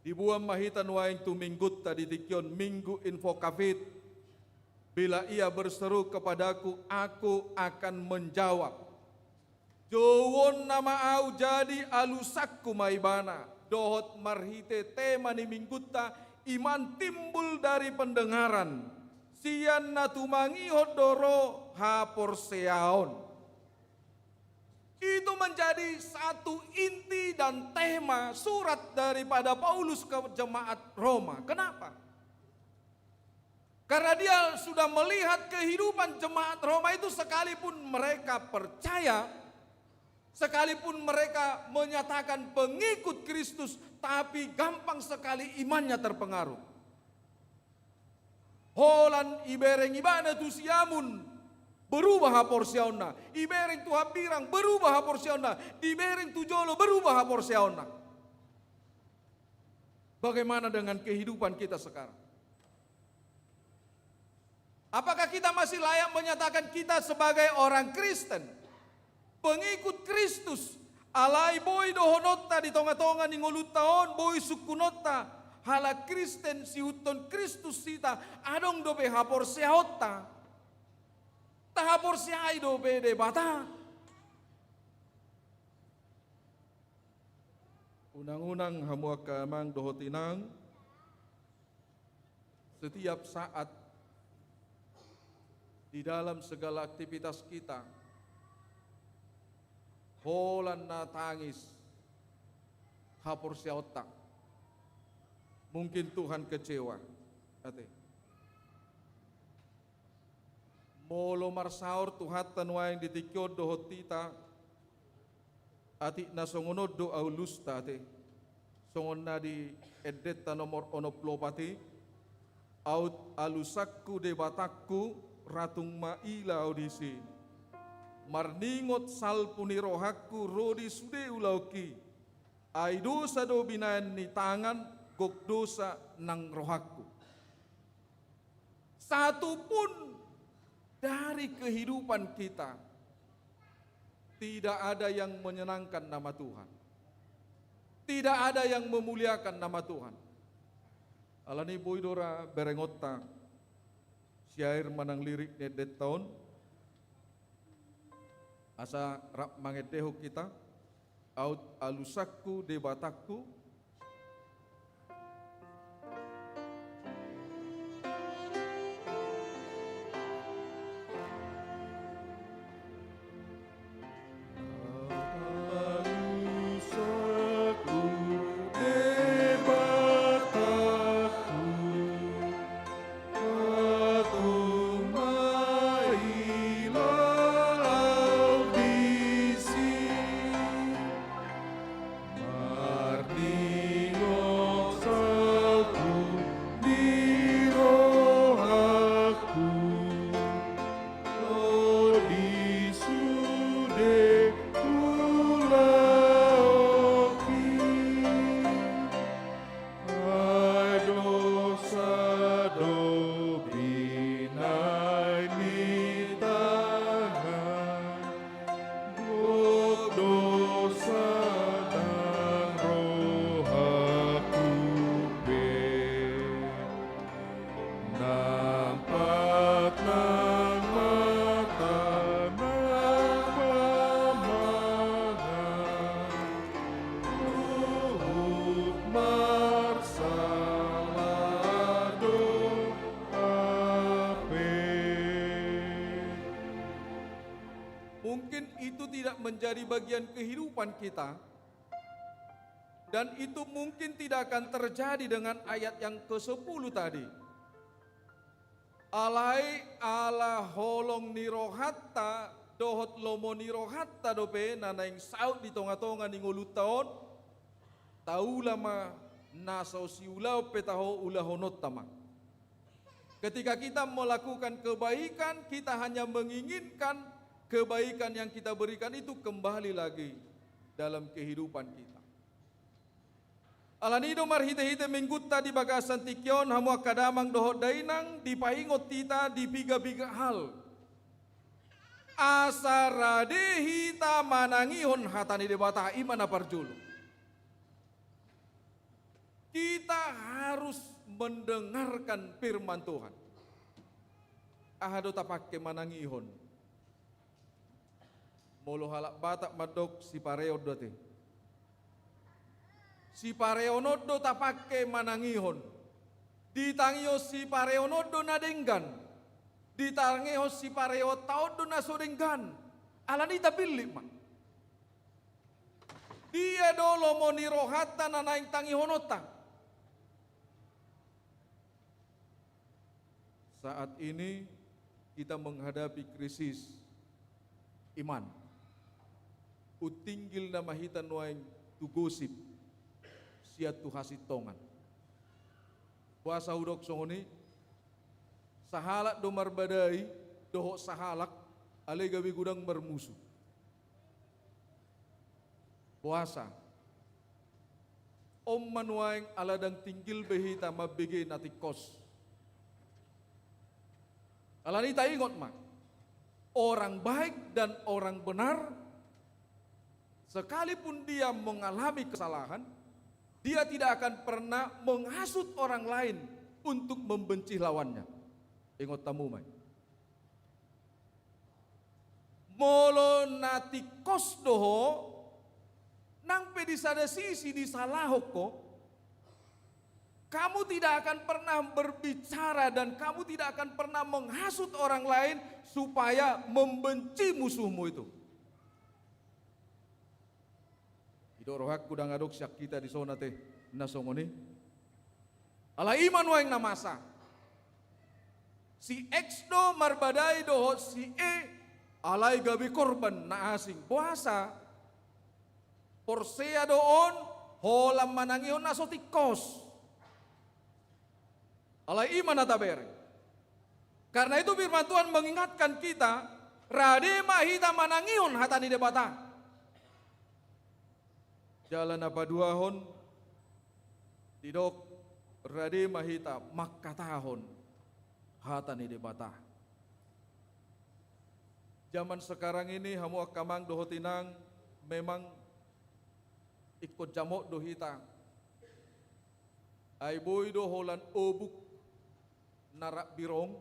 diboan ma hita nuaeng tu Minggunta di tingki on, Minggu Invocavit. Bila ia berseru kepadaku, aku akan menjawab. Jouonna ma ahu, jadi alusanku ma ibana. Dohot marhite tema ni Minggunta, iman timbul dari pendengaran. Sian na tumangihon do ro haporseaon. Itu menjadi satu inti dan tema surat daripada Paulus ke jemaat Roma. Kenapa? Karena dia sudah melihat kehidupan jemaat Roma itu, sekalipun mereka percaya, sekalipun mereka menyatakan pengikut Kristus, tapi gampang sekali imannya terpengaruh. Holan ibereng ibana tu siamun, berubah haporseaonna. Ibereng tu hambirang, berubah haporseaonna. Dibereng tu jolo, berubah haporseaonna. Bagaimana dengan kehidupan kita sekarang? Apakah kita masih layak menyatakan kita sebagai orang Kristen, pengikut Kristus? Alai boi dohononta di tonga-tonga ni ngolunta on, boi sungkunonta, halak Kristen, siihuthon Kristus hita, adong dope haporseaonta. Tahaporseai dope Debata. Unang-unang hamu angka amang dohot inang, setiap saat di dalam segala aktivitas kita, holan na tangis haporseaonta, mungkin Tuhan kecewa. Ate. Molo marsaor Tuhanta nuaeng di tingki on dohot hita, atik na songon on do alusta, ate. Songon na di endenta nomor onom pulu opat i, aut alusanku Debatangku, ra tung maila ahu disi. Marningot salpu ni rohangku ro di sude ulaonki. Ai dosa do binahen ni tangan, gok dosa nang rohangku. Satu pun dari kehidupan kita tidak ada yang menyenangkan nama Tuhan. Tidak ada yang memuliakan nama Tuhan. Alani boi do ra berengonta siair manang lirik ni endenta on. Asa rap mangendehon hita, aut alusanku Debatangku. menjadi bagian kehidupan kita. Dan itu mungkin tidak akan terjadi dengan ayat yang kesepuluh tadi. Alai ala holong ni rohanta dohot lomo ni rohanta dope na naeng saut di tonga-tonga ni ngolunta on, taula ma na so siulaon pe tahe, ulahononta ma. Ketika kita melakukan kebaikan, kita hanya menginginkan kebaikan yang kita berikan itu kembali lagi dalam kehidupan kita. Alani i do marhite-hite Minggunta di bagasan tingki on, hamu angka damang dohot dainang, dipaingot hita di piga-piga hal. Asa rade hita manangihon hata ni Debata, i ma na parjolo. Kita harus mendengarkan firman Tuhan. Aha do tapangke manangihon? Molo halak Batak mandok sipareon do ate. Sipareon on do tapangke manangihon. Ditangihon sipareon on do na denggan. Ditangihon sipareonta on do na so denggan. Alani i tapillit ma. Dia do lomo ni rohanta na naeng tangihononta? Saat ini kita menghadapi krisis iman. Untinggil nama hita nuaeng tu gosip, sian tu hasintongan. Boasa hudok songon i? Sahalak do marbadai dohot sahalak, alai gabe godang marmusu. Boasa? On ma nuaeng ala ndang tinggil be hita mambege na tingkos. Alani i taingot ma, orang baik dan orang benar, sekalipun dia mengalami kesalahan, dia tidak akan pernah menghasut orang lain untuk membenci lawannya. Ingot hamu ma i. Molo na tingkos do ho, nang pe di sada sisi disalahon ho, kamu tidak akan pernah berbicara dan kamu tidak akan pernah menghasut orang lain supaya membenci musuhmu itu. Didok rohangku ndang adong sian hita dison ate na songon i. Alai i ma nuaeng na masa. Si X do marbadai dohot si E, alai gabe korban na asing. Boasa? Porsea do on holan manangihon na so tingkos. Alai i ma na tabereng. Karena itu firman Tuhan mengingatkan kita, rade ma hita manangihon hata ni Debata. Jala na paduahon, didok, rade ma hita mangkatahon hata ni Debata. Zaman sekarang ini, hamu angka amang dohot inang, memang ingkon jamot do hita. Ai boi do holan obuk na rap birong,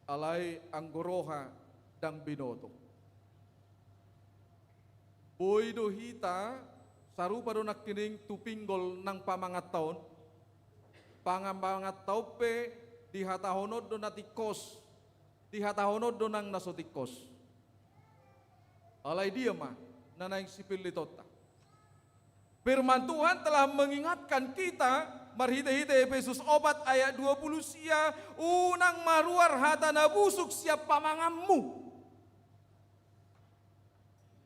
alai anggo roha ndang binoto. Boi do hita, sarupa do nangkining tu pinggol nang pamanganta on. Pamanganta on pe dihatahon on do na tingkos, dihatahon on do nang na so tingkos. Alai dia ma na naeng sipillitonta? Firman Tuhan telah mengingatkan kita, marhite-hite Efesus opat ayat dua puluh sia, unang maruar hata na busuk sian pamanganmu.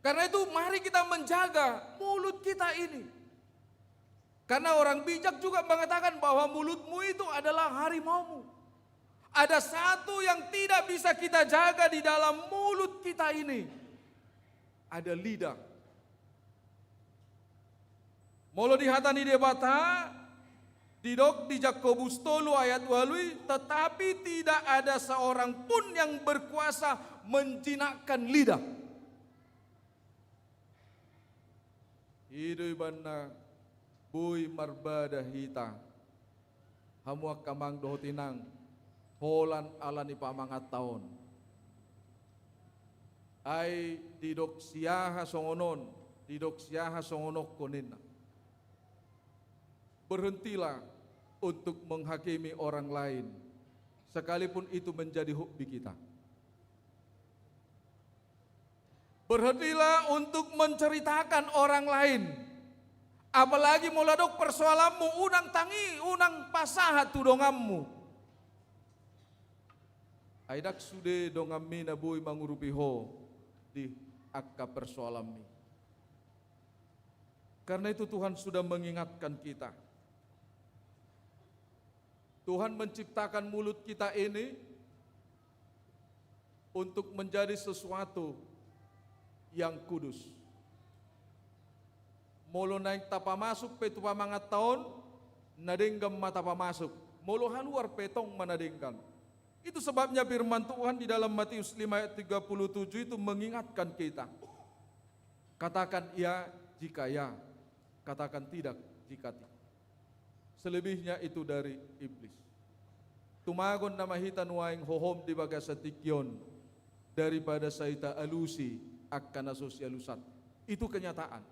Karena itu, mari kita menjaga mulut kita ini. Karena orang bijak juga mengatakan bahwa mulutmu itu adalah harimaumu. Ada satu yang tidak bisa kita jaga di dalam mulut kita ini. Ada lidah. Molo di hata ni Debata, didok di Jakobus tolu ayat ualu i, tetapi tidak ada seorang pun yang berkuasa menjinakkan lidah. I do ibana boi marbada hita, hamu angka amang dohot inang, holan ala ni pamanganta on. Ai didok si aha songon on, didok si aha songon on ho ninna. Berhentilah untuk menghakimi orang lain, sekalipun itu menjadi hobi kita. Berhentilah untuk menceritakan orang lain. Apalagi molo adong persoalanmu, unang tangi, unang pasahat tu donganmu. Ai ndang sude donganmi na boi mangurupi ho di angka persoalanmi. Karena itu Tuhan sudah mengingatkan kita. Tuhan menciptakan mulut kita ini untuk menjadi sesuatu yang kudus. Molo naeng tapamasuk pe tu pamanganta on, na denggan ma tapamasuk. Molo haluar pe tong ma na denggan. Itu sebabnya firman Tuhan di dalam Matius lima ayat tiga puluh tujuh itu mengingatkan kita. Katakan ya jika ya, katakan tidak jika tidak. Selebihnya itu dari iblis. Tumagon nama hita nuaeng hohom di bagasan tingki on daripada sai taalusi angka na so sialusan. Itu kenyataan.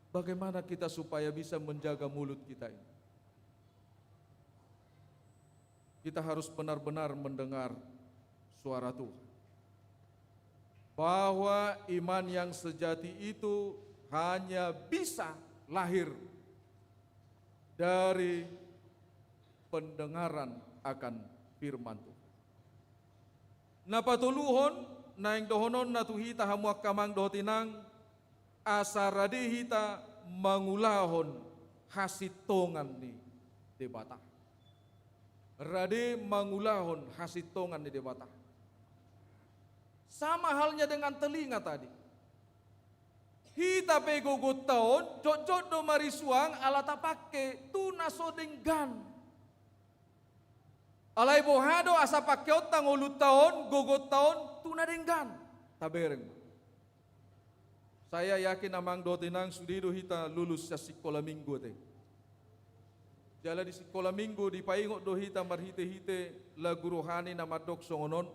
Bagaimana kita supaya bisa menjaga mulut kita ini? Kita harus benar-benar mendengar suara Tuhan. Bahwa iman yang sejati itu hanya bisa lahir dari pendengaran akan firman Tuhan. Na patoluhon, naeng dohononna tu hita hamu angka amang dohot inang, asa rade hita mangulahon hasintongan ni Debata. Rade mangulahon hasintongan ni Debata. Sama halnya dengan telinga tadi. Hita pe gogonta on, jotjot do marisuang ala tapangke tu na so denggan. Alai boha do asa pangkeonta ngolunta on, gogonta on, tu na denggan. Tabereng ma. Saya yakin amang dohot inang sude do hita lulus sian sikola minggu ate. Jala di sikola minggu dipaingot do hita marhitehite lagu rohani na mandok songon on,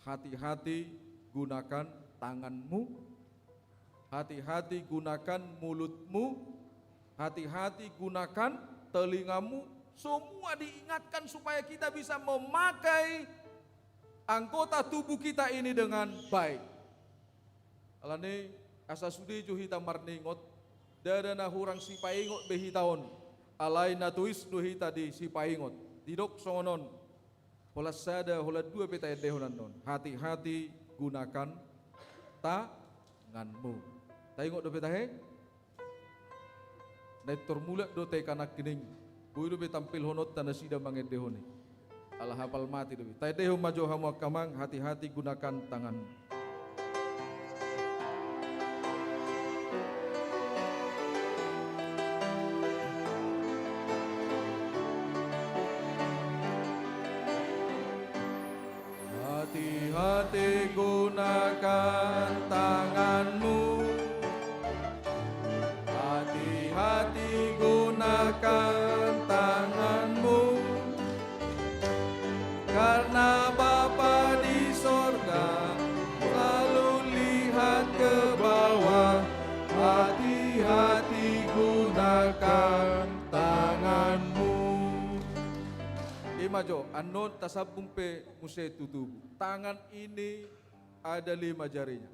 hati-hati gunakan tanganmu. Hati-hati gunakan mulutmu, hati-hati gunakan telingamu, semua diingatkan supaya kita bisa memakai anggota tubuh kita ini dengan baik. Alani asa sude jo hita marningot, ndada na hurang sipaingot be hita on, alai na tois do hita di sipaingot. Didok songon on, holan sada, holan dua pe taendehon annon. Hati-hati gunakan tanganmu. Taingot dope tahe? Naeng tor mulak do teka nangkining. Boi dope tampilhononta nasida mangendehon i. Ala hapal mati dope. Taendehon ma jo hamu angka amang, hati-hati gunakan tanganmu. Hati-hati gunakan tanganmu. Hati-hati gunakan tanganmu. Karena Bapa di sorga selalu lihat ke bawah. Hati-hati gunakan tanganmu. I ma jo, annon tasambung pe muse tu tubu. Tangan ini ada lima jarinya.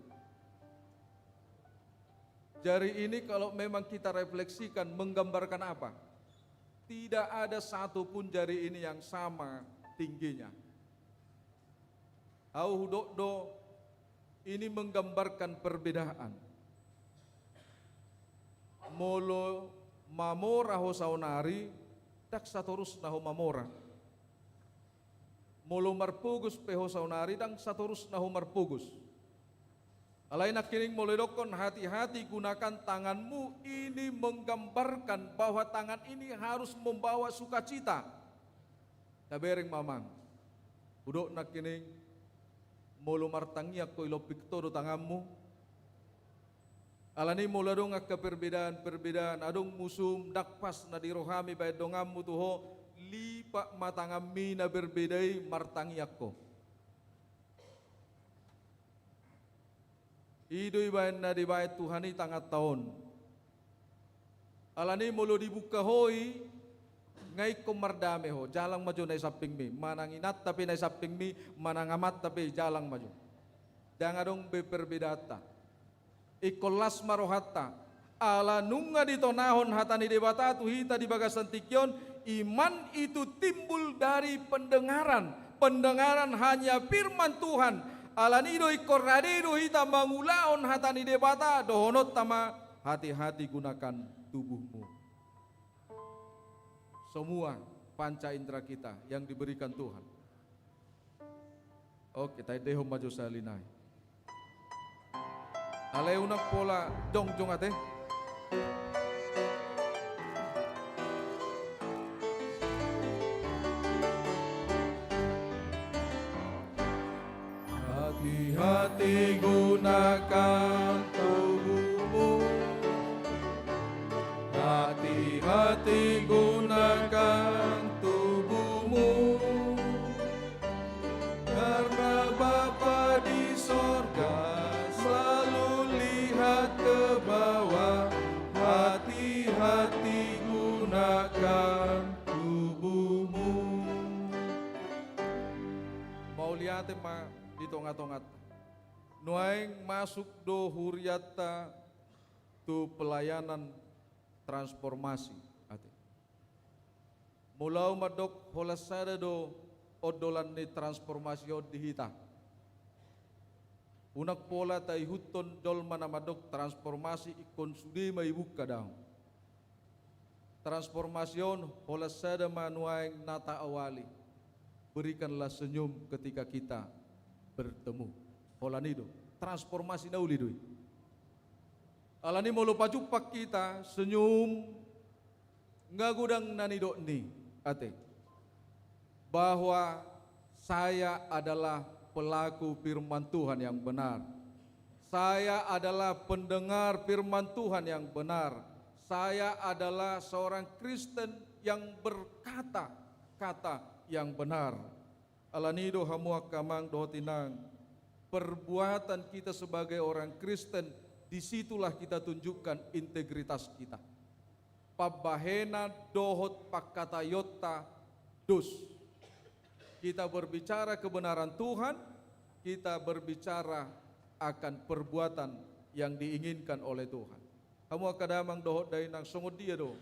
Jari ini kalau memang kita refleksikan menggambarkan apa? Tidak ada satu pun jari ini yang sama tingginya. Ahu hudok do, ini menggambarkan perbedaan. Molo mamora ho saonari, ndang satorusna ho mamora. Molo marpogos pe ho saonari, ndang satorusna ho marpogos. Alai nangkining molo didokkon hati-hati gunakan tanganmu, ini menggambarkan bahwa tangan ini harus membawa sukacita. Tabereng ma amang. Hudok nangkining, molo martangiang ho i, lompit ho do tanganmu. Alani molo adong angka perbedaan-perbedaan, adong musum, ndang pas na di rohami baen donganmu tu ho, lipat ma tanganmi na berbeda i martangiang ho. I do ibaen na dibaen Tuhan i tanganta on. Alani molo dibuka ho i, Nga ingkon mardame ho, jalang ma jo na i sampingmi, manang inanta pe na i sampingmi, manang amanta pe, jalang ma jo. Ndang adong be perbedaanta. Ingkon las ma rohanta. Ala nunga ditonahon hata ni Debata tu hita di bagasan tingki on, iman itu timbul dari pendengaran. Pendengaran hanya firman Tuhan. Alani do ingkon rade do hita mangulahon hata ni Debata, dohononta ma, hati-hati gunakan tubuhmu. Semua panca indera kita yang diberikan Tuhan. Oke, taendehon ma jo sahali nai. Alai unang pola jongjong ate. Hati-hati gunakan tubuhmu. Hati-hati gunakan tubuhmu. Karena Bapa di sorga selalu lihat ke bawah. Hati-hati gunakan tubuhmu. Mauliate ma di tonga-tonganta. Nuaeng masuk do hurianta tu pelayanan transformasi ate. Molo au mandok holan sada do ondolan ni transformasi on di hita. Unang pola taihuthon jolma na mandok transformasi ingkon sude ma ibungka, daong. Transformasi on holan sada ma nuaeng na taawali. Berikanlah senyum ketika kita bertemu. Holan i do. Transformasi na uli do i. Alani molo pajumpang hita senyum, nga godang na nidok ni ate. Bahwa saya adalah pelaku firman Tuhan yang benar. Saya adalah pendengar firman Tuhan yang benar. Saya adalah seorang Kristen yang berkata-kata yang benar. Alani do hamu angka amang dohot inang, perbuatan kita sebagai orang Kristen, di situlah kita tunjukkan integritas kita. Pambahenan dohot pangkataionta dos. Kita berbicara kebenaran Tuhan, kita berbicara akan perbuatan yang diinginkan oleh Tuhan. Hamu angka damang dohot dainang, songon dia do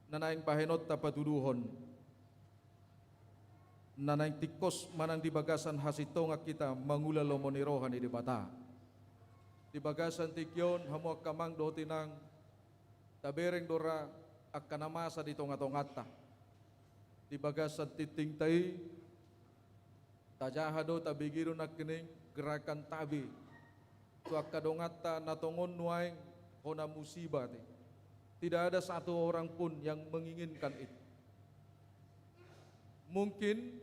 na naeng bahenonta patuduhon na naeng tingkos manang di bagasan hasintongan hita mangula lomo ni roha ni Debata. Di bagasan tingki on, hamu angka amang dohot inang, tabereng do ra angka na masa di tonga-tonganta. Di bagasan tingtingta i, tajaha do, tabege do nangkining gerakan tabe tu angka donganta na tongon nuaeng hona musiba ate. Tidak ada satu orang pun yang menginginkan itu. Mungkin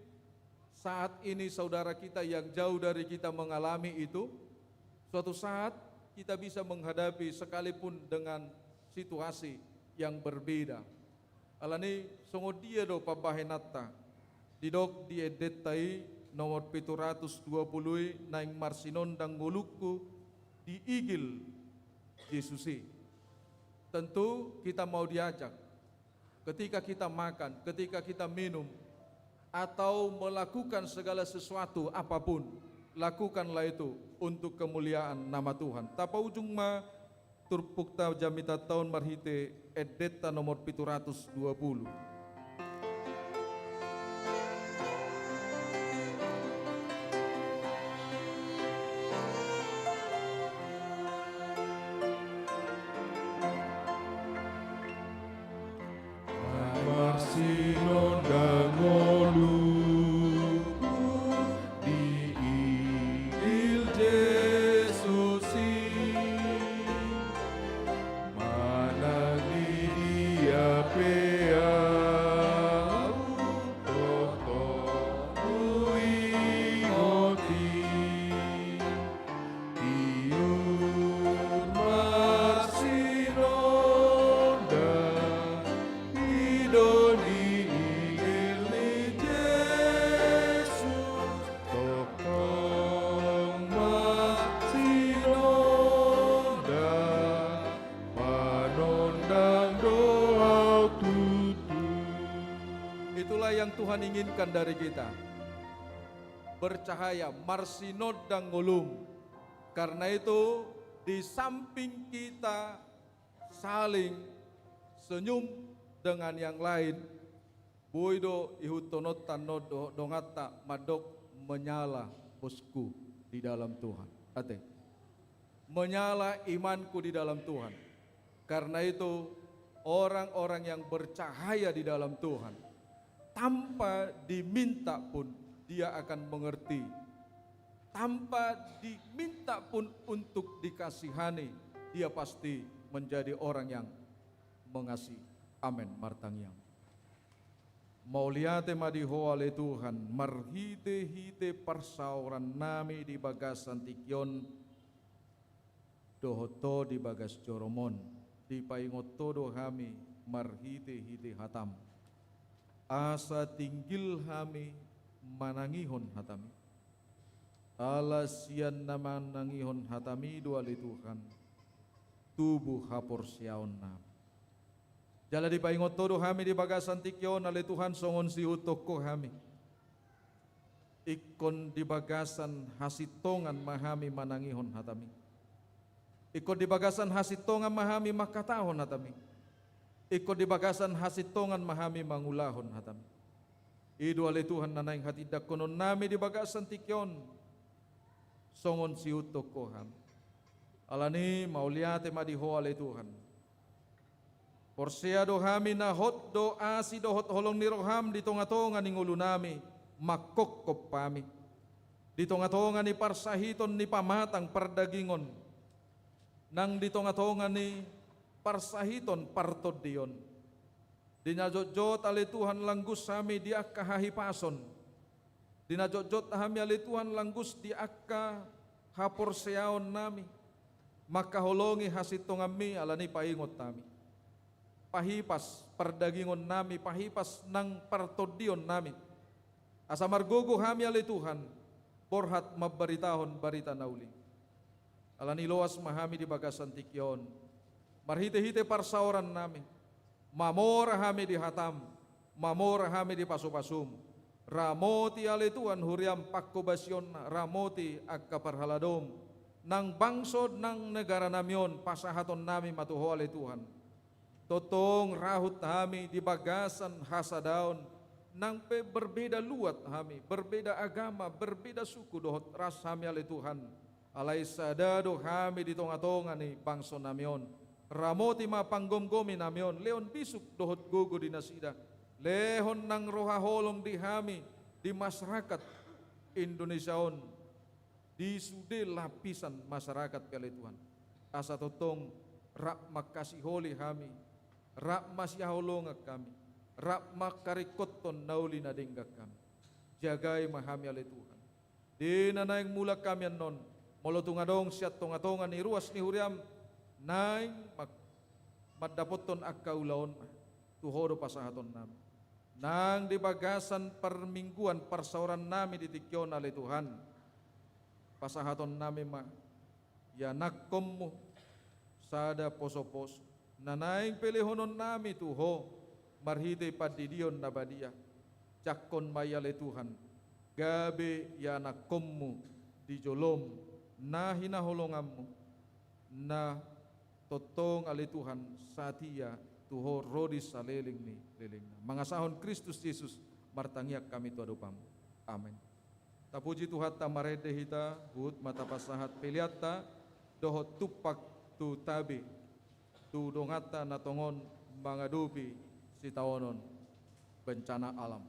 saat ini saudara kita yang jauh dari kita mengalami itu, suatu saat kita bisa menghadapi sekalipun dengan situasi yang berbeda. Alani songon dia do pambahenanta? Didok di endenta i nomor pitu ratus dua pulu i, naeng marsinondang ngolungku di igil Jesus i. Tentu kita mau diajak. Ketika kita makan, ketika kita minum, atau melakukan segala sesuatu apapun, lakukanlah itu untuk kemuliaan nama Tuhan. Tapaujung ma turpukta jamitanta on marhite endenta nomor pitu ratus dua pulu. Marsinondang ngolungku di igil Jesus i, manang di dia pe ahu tongtong huingot i. Tiur marsinondang i do di igil Tuhan inginkan dari kita. Bercahaya, marsinondang ngolum. Karena itu, di samping kita saling senyum dengan yang lain, boi do ihuthononta annon dohot donganta mandok, menyala bosku di dalam Tuhan. Ate. Menyala imanku di dalam Tuhan. Karena itu, orang-orang yang bercahaya di dalam Tuhan, tanpa diminta pun dia akan mengerti. Tanpa diminta pun untuk dikasihani, dia pasti menjadi orang yang mengasihi. Amen. Martangiang. Mauliate ma di Ho ale Tuhan, marhite-hite parsaorannami di bagasan tingki on, dohot Ho di bagas joroM on, dipaingot Ho do hami marhite-hite hataM. Asa tinggil hami manangihon hataMi. Ala sian na manangihon hataMi do ale Tuhan, tubu haporseaonnami. Jala dipaingot Ho do hami di bagasan tingki on ale Tuhan, songon siihuthon Ho hami. Ingkon di bagasan hasintongan ma hami manangihon hataMi. Ingkon di bagasan hasintongan ma hami mangkatahon hataMi. Ingkon di bagasan hasintongan ma hami mangulahon hataMi. I do ale Tuhan na naeng hatindangkononnami di bagasan tingki on, songon siihuthon Ho hami. Alani mauliate ma di Ho ale Tuhan. Porsea do hami na hot do asi dohot holong ni rohaM di tonga-tonga ni ngolunami, manghophop hami. Di tonga-tonga ni parsahiton ni pamatang pardagingon, nang di tonga-tonga ni parsahiton partondion. Di na jotjot ale Tuhan langgus hami di angka hahipason. Di na jotjot hami ale Tuhan langgus di angka haporseaonnami. Mangkaholongi hasintonganMi alani paingot hami. Pahipas pardagingonnami, pahipas nang partondionnami. Asa margogo hami ale Tuhan, borhat mambaritahon barita na uli. Alani loas ma hami di bagasan tingki on. Marhite-hite parsaorannami. Mamora hami di hataM, mamora hami di pasu-pasuM. Ramoti ale Tuhan huriaM pangkobasionna, ramoti angka parhaladoM. Nang bangso nang negaranami on pasahatonnami ma tu Ho ale Tuhan. Tongtong rahut hami di bagasan hasadaon, nang pe berbeda luat hami, berbeda agama, berbeda suku dohot ras hami ale Tuhan. Alai sada do hami di tonga-tonga ni bangsonami on. Ramoti ma panggomgominami on, lehon bisuk dohot gogo di nasida. Lehon nang roha holong di hami, di masyarakat Indonesia on. Di sude lapisan masyarakat pe ale Tuhan. Asa tongtong rap mangkasiholi hami, rap masihaholongan hami, rap mangkaringkothon na uli na denggan hami. Jagai ma hami ale Tuhan. Di na naeng mulak hami annon, molo tung adong sian tonga-tonga ni ruas ni huriaM, naeng ma-, mandapothon angka ulaon ma, tu Ho do pasahatonnami. Nang di bagasan parmingguan parsaorannami di tingki on ale Tuhan, pasahatonnami ma ianakhonMu sada poso-poso, na naeng pe lehononnami tu Ho, marhite pandidion na badia. Jangkon ma i ale Tuhan, gabe ianakhonMu di joloM, na hinaholonganMu, na tongtong ale Tuhan, satia tu Ho ro di saleleng ni lelengna. Mangasahon Kristus Jesus, martangiang hami tu adopanMu. Amen. Tapuji Tuhanta marende hita, huhut ma tapasahat peleanta, dohot tumpak tu tabe, tu donganta na tongon mangadopi sitaonon bencana alam.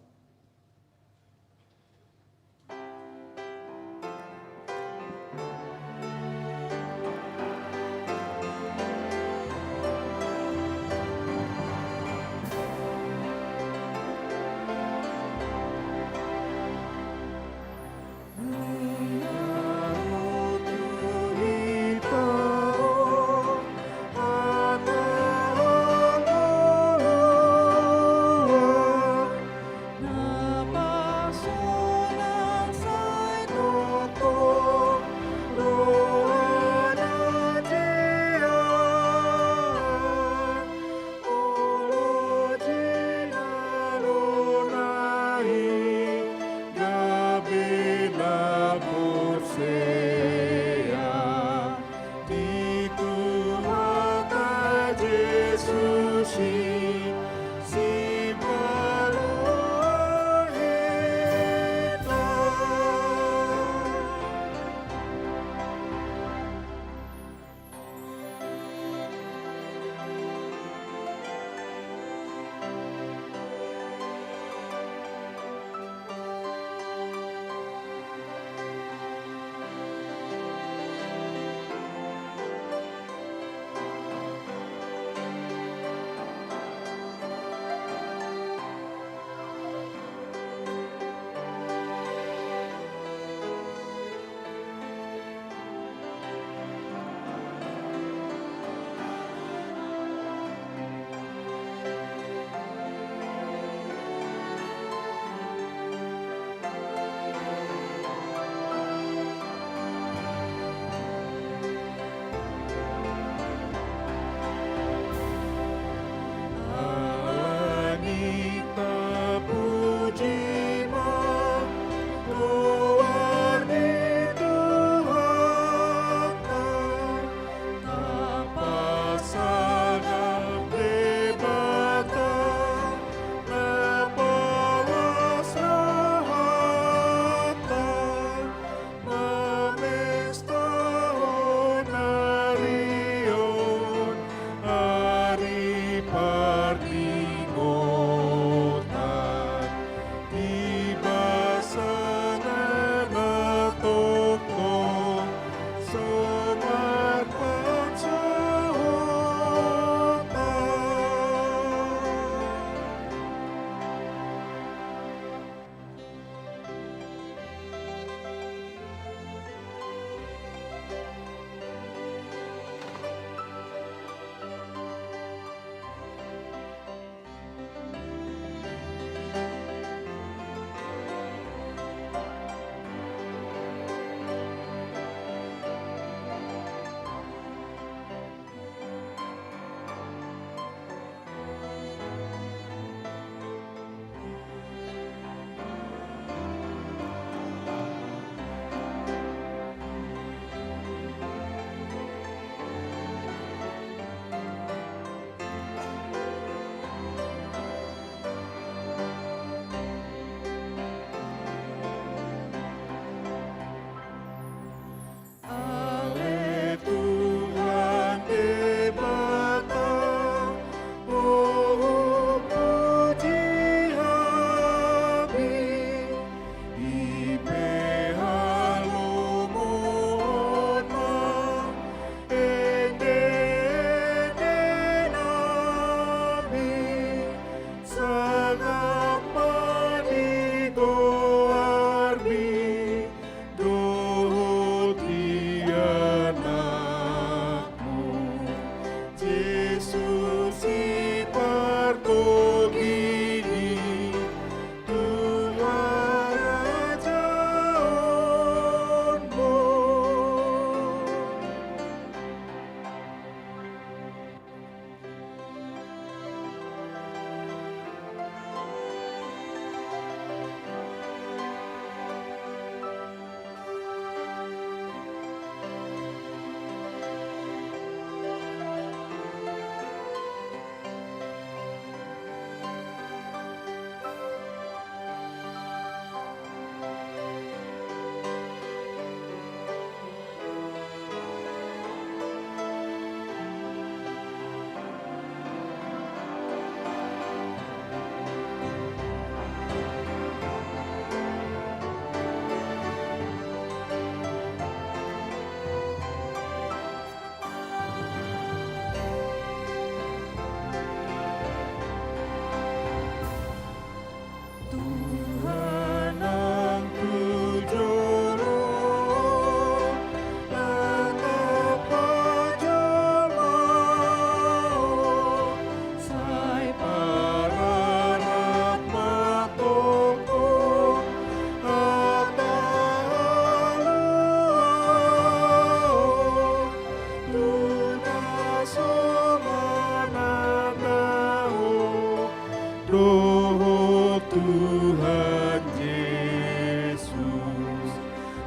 Dohot Tuhan Jesus,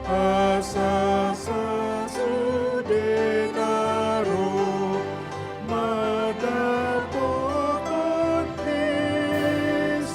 asa sasudena ro mandapothon Kristus.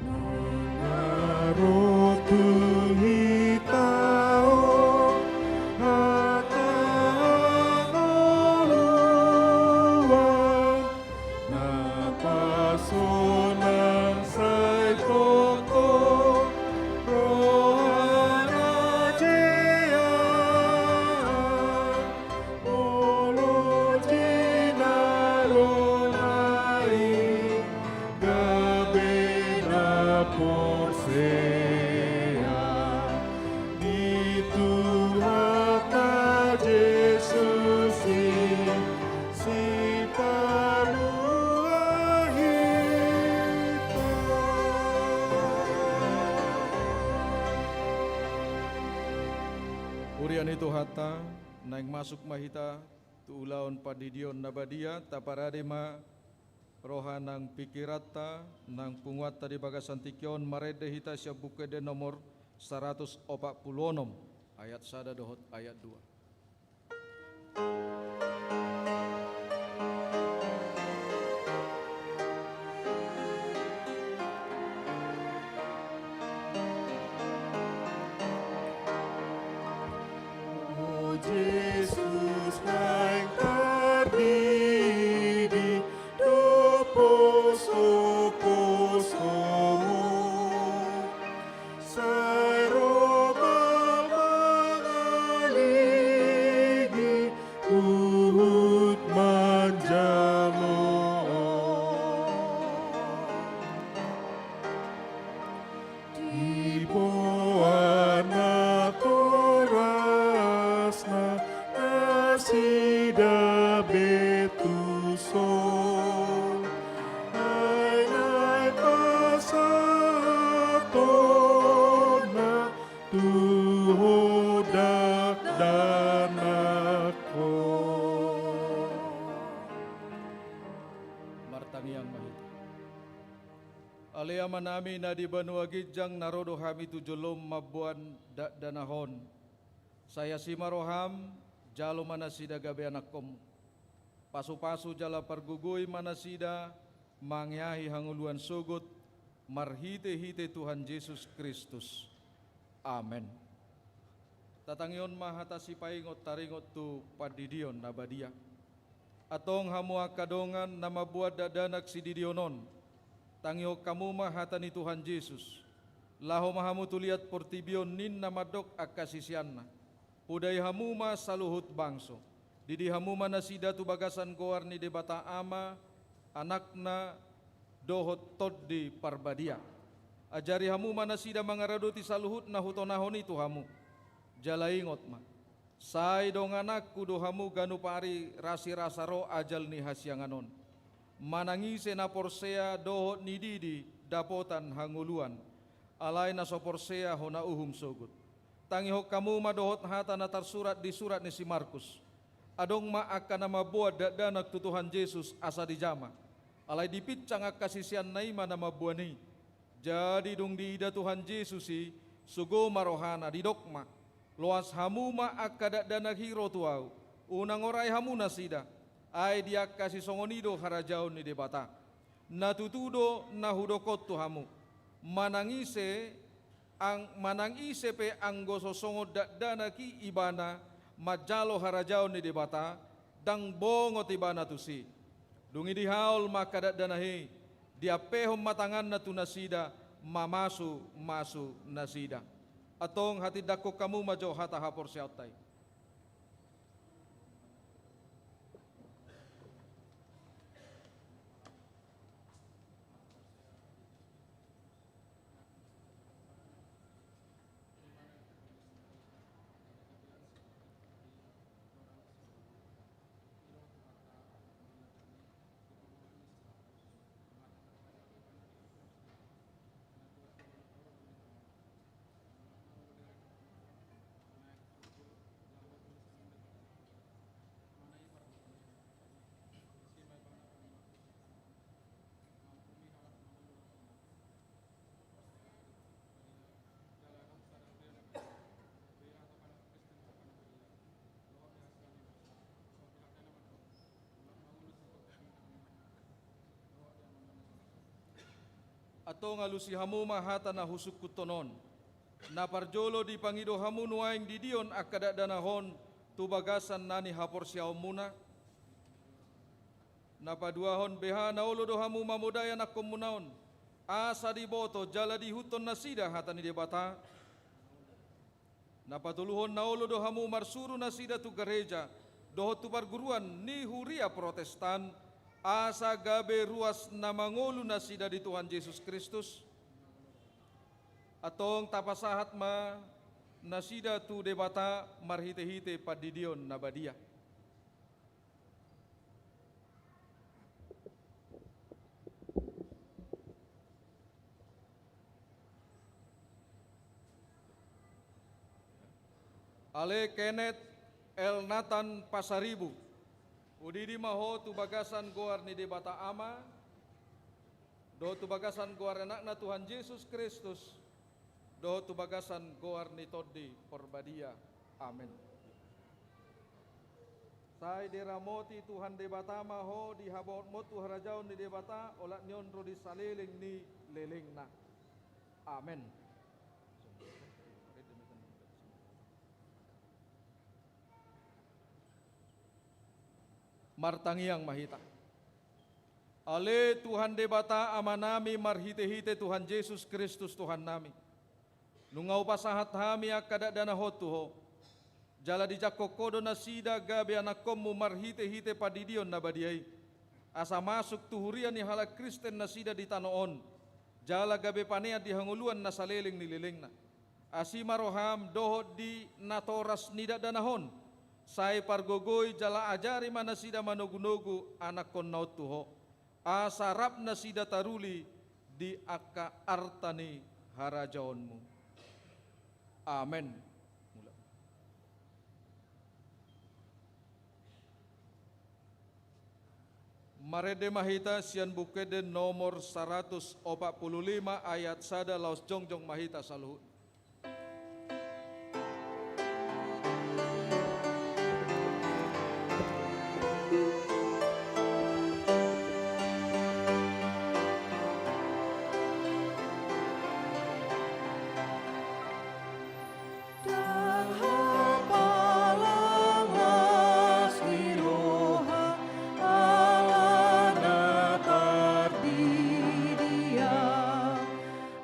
Nunga ro tu hita on hata hangoluan, na pasonang sai tongtong rohana jea. Molo jinalona i gabe na porsea di Tuhanta Jesus i, sipalua hita. Huria ni Tuhanta, naeng masuk ma hita tu ulaon pandidion na badia, taparade ma roha nang pingkiranta nang punguanta di bagasan tingki on. Marende hita sian Buku Ende nomor saratus opat pulu onom, ayat sada dohot ayat dua. O Jesus, naeng tardidi do posoposomu, sai ro ma mangaligi huhut manjalo. Diboan natorasna nasida be tuson, ai naeng pasahatonna tu ho dakdanakku. Martangiang ma hita. Ale Amanami na di banua ginjang, na ro do hami tu jolom mamboan dakdanak on. Sai asi ma roham, jalo ma nasida gabe anakkonmu. Pasupasu jala pargogoi ma nasida mangeahi hangoluan sogot, marhitehite Tuhan Jesus Kristus. Amen. Tatangihon ma hata sipaingot taringot tu pandidion na badia. Antong hamu angka dongan na mamboan dakdanak sididion on, tangihon hamu ma hata ni Tuhan Jesus. Laho ma hamu tu liat portibi on, ninna mandok angka siseanna: Podai hamu ma saluhut bangso. Didi hamu ma nasida tu bagasan goar ni Debata Ama, Anakna, dohot Tondi Parbadia. Ajari hamu ma nasida mangaradoti saluhut na hutonahon i tu hamu. Jala ingot ma, sai dongananku do hamu ganup ari rasirasa ro ajal ni hasiangan on. Manang ise na porsea dohot nididi dapotan hangoluan, alai na so porsea hona uhum sogot. Tangihon hamu ma dohot hata na tarsurat di surat ni si Markus. Adong ma angka na mamboan dakdanak tu Tuhan Jesus asa dijama. Alai dipinsang angka siseanna i ma na mamboan i. Jadi dung diida Tuhan Jesus i, sogo ma rohana, didok ma: Loas hamu ma angka dakdanak i ro tu ahu. Unang orai hamu nasida, ai di angka sisongon i do harajaon ni Debata. Na tutu do na hudok on tu hamu: Manang ise Ang manang ise pe anggo so songon dakdanak i ibana manjalo harajaon ni Debata, ndang bongot ibana tusi. Dung i dihaol ma angka dakdanak i, diampehon ma tanganna tu nasida, mamasumasu nasida. Antong hatindangkon hamu ma jo hata haporseaonta i. Antong alusi hamu ma hata na husungkunhon on. Na parjolo dipangido hamu nuaeng didion angka dakdanak on tu bagasan na nihaporseaonmuna. Na paduahon, beha na olo do hamu mamodai anakkonmuna on, asa diboto jala diihuthon nasida hata ni Debata. Na patoluhon, na olo do hamu marsuru nasida tu gareja dohot tu parguruan ni huria Protestan, asa gabe ruas na mangolu nasida di Tuhan Jesus Kristus. Antong tapasahat ma nasida tu Debata marhitehite pandidion na badia. Ale Kenneth Elnathan Pasaribu, hudidi ma ho tu bagasan goar ni Debata Ama, dohot tu bagasan goar Anakna Tuhan Jesus Kristus, dohot tu bagasan goar ni Tondi Porbadia. Amen. Sai diramoti Tuhan Debata ma ho di habaotmon tu harajaon ni Debata, olat ni on ro di saleleng ni lelengna. Amen. Martangiang ma hita. Ale Tuhan Debata Amanami marhitehite Tuhan Jesus Kristus Tuhannami, nunga hupasahat hami angka dakdanak on tu Ho. Jala dijangkon Ho do nasida gabe anakkonmu marhitehite pandidion na badia i, asa masuk tu huria ni halak Kristen nasida di tano on, jala gabe panean di hangoluan na saleleng ni lelengna. Asi ma roham dohot di natoras ni dakdanak on, sai pargogoi jala ajari ma nasida manogunogu anakkonna on tu Ho, asa rap nasida taruli di angka arta ni harajaonmu. Amen. Mulak. Marende ma hita sian Buku Ende nomor saratus opat pulu lima ayat sada, laos jongjong ma hita saluhutna.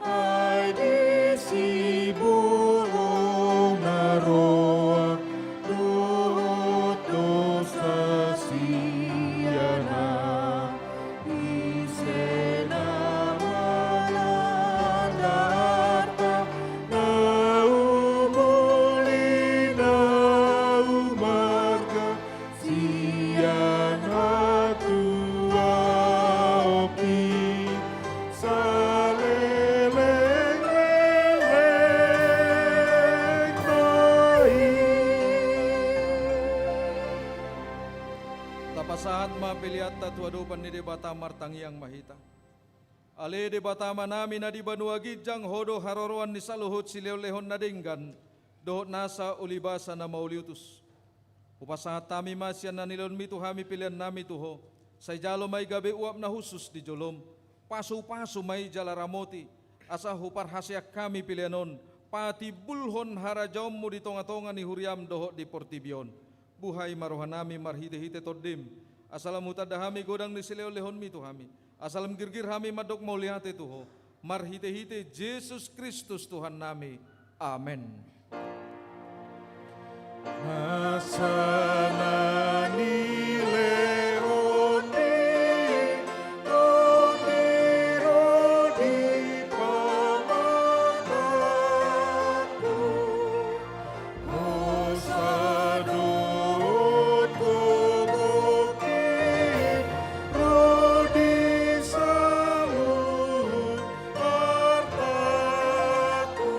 Ai di sibulung na roa dohot dosa sian na, ise na mananda arta na umuli na umarga sian hatuaonki saleleng-lelengna i. Tapasahat ma peleanta tu adopan ni Debata, martangiang ma hita. Ale Debata Amanami na di banua ginjang, Ho do haroroan ni saluhut silehonlehon na denggan dohot nasa ulibasa na mauliutus. Hupasahat hami ma sian na nilehonmi tu hami peleannami tu Ho, sai jalo ma i gabe uap na hushus di jolom. Pasupasu ma i jala ramoti, asa huparhaseang hami pelean on, patimbulhon harajaonmu di tongatonga ni huriam dohot di portibi on. Buhai ma rohanami marhitehite Tondim, asa lam hutanda hami godang ni silehonlehonmi tu hami, asa lam girgir hami mandok mauliate tu Ho, marhitehite Jesus Kristus Tuhannami. Amen. Nasa na nilehon ni Tondim ro di pamatangku, hosa dohot gogongki ro di saluhut artangku.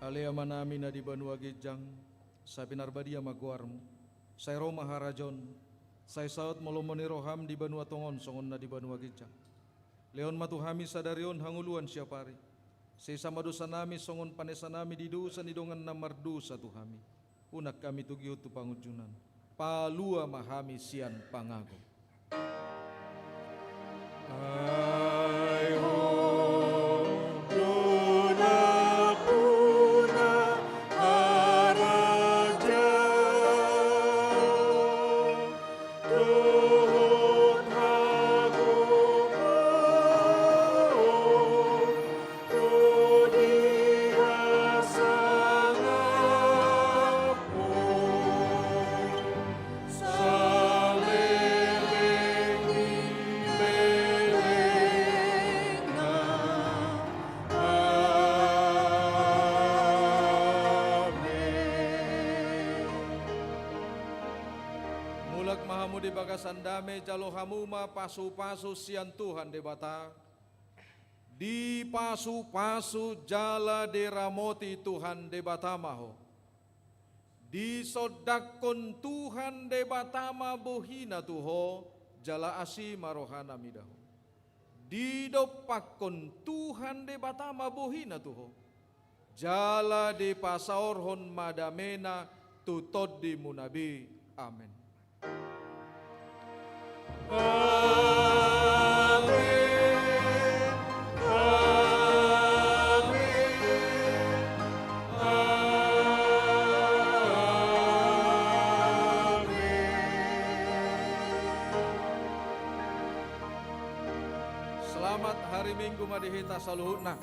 Ale Amanami na di banua ginjang, sai pinarbadia ma goarmu, sai ro ma harajaonmu, sai saut ma lomo ni roham di banua tonga on songon na di banua ginjang. Lehon ma tu hami sadari on hangoluan siapari. Sesa ma dosanami songon panesanami di dosa ni dongan na mardosa tu hami. Unang hami togihon tu pangunjunan. Palua ma hami sian pangago. Ai Ho do nampuna harajaon dohot hagogoon ro di hasangapon saleleng ni lelengna. Amen. Mulak ma hamu di bagasan dame, jalo hamu ma pasupasu sian Tuhan Debata. Dipasupasu jala diramoti Tuhan Debata ma ho. Disondangkon Tuhan Debata ma bohina tu ho, jala asi ma rohana mida ho. Didompakkon Tuhan Debata ma bohina tu ho, jala dipasaorhon ma damena tu tondimuna be. Amen. Amen. Amen. Amen. Selamat hari Minggu ma di hita saluhutna.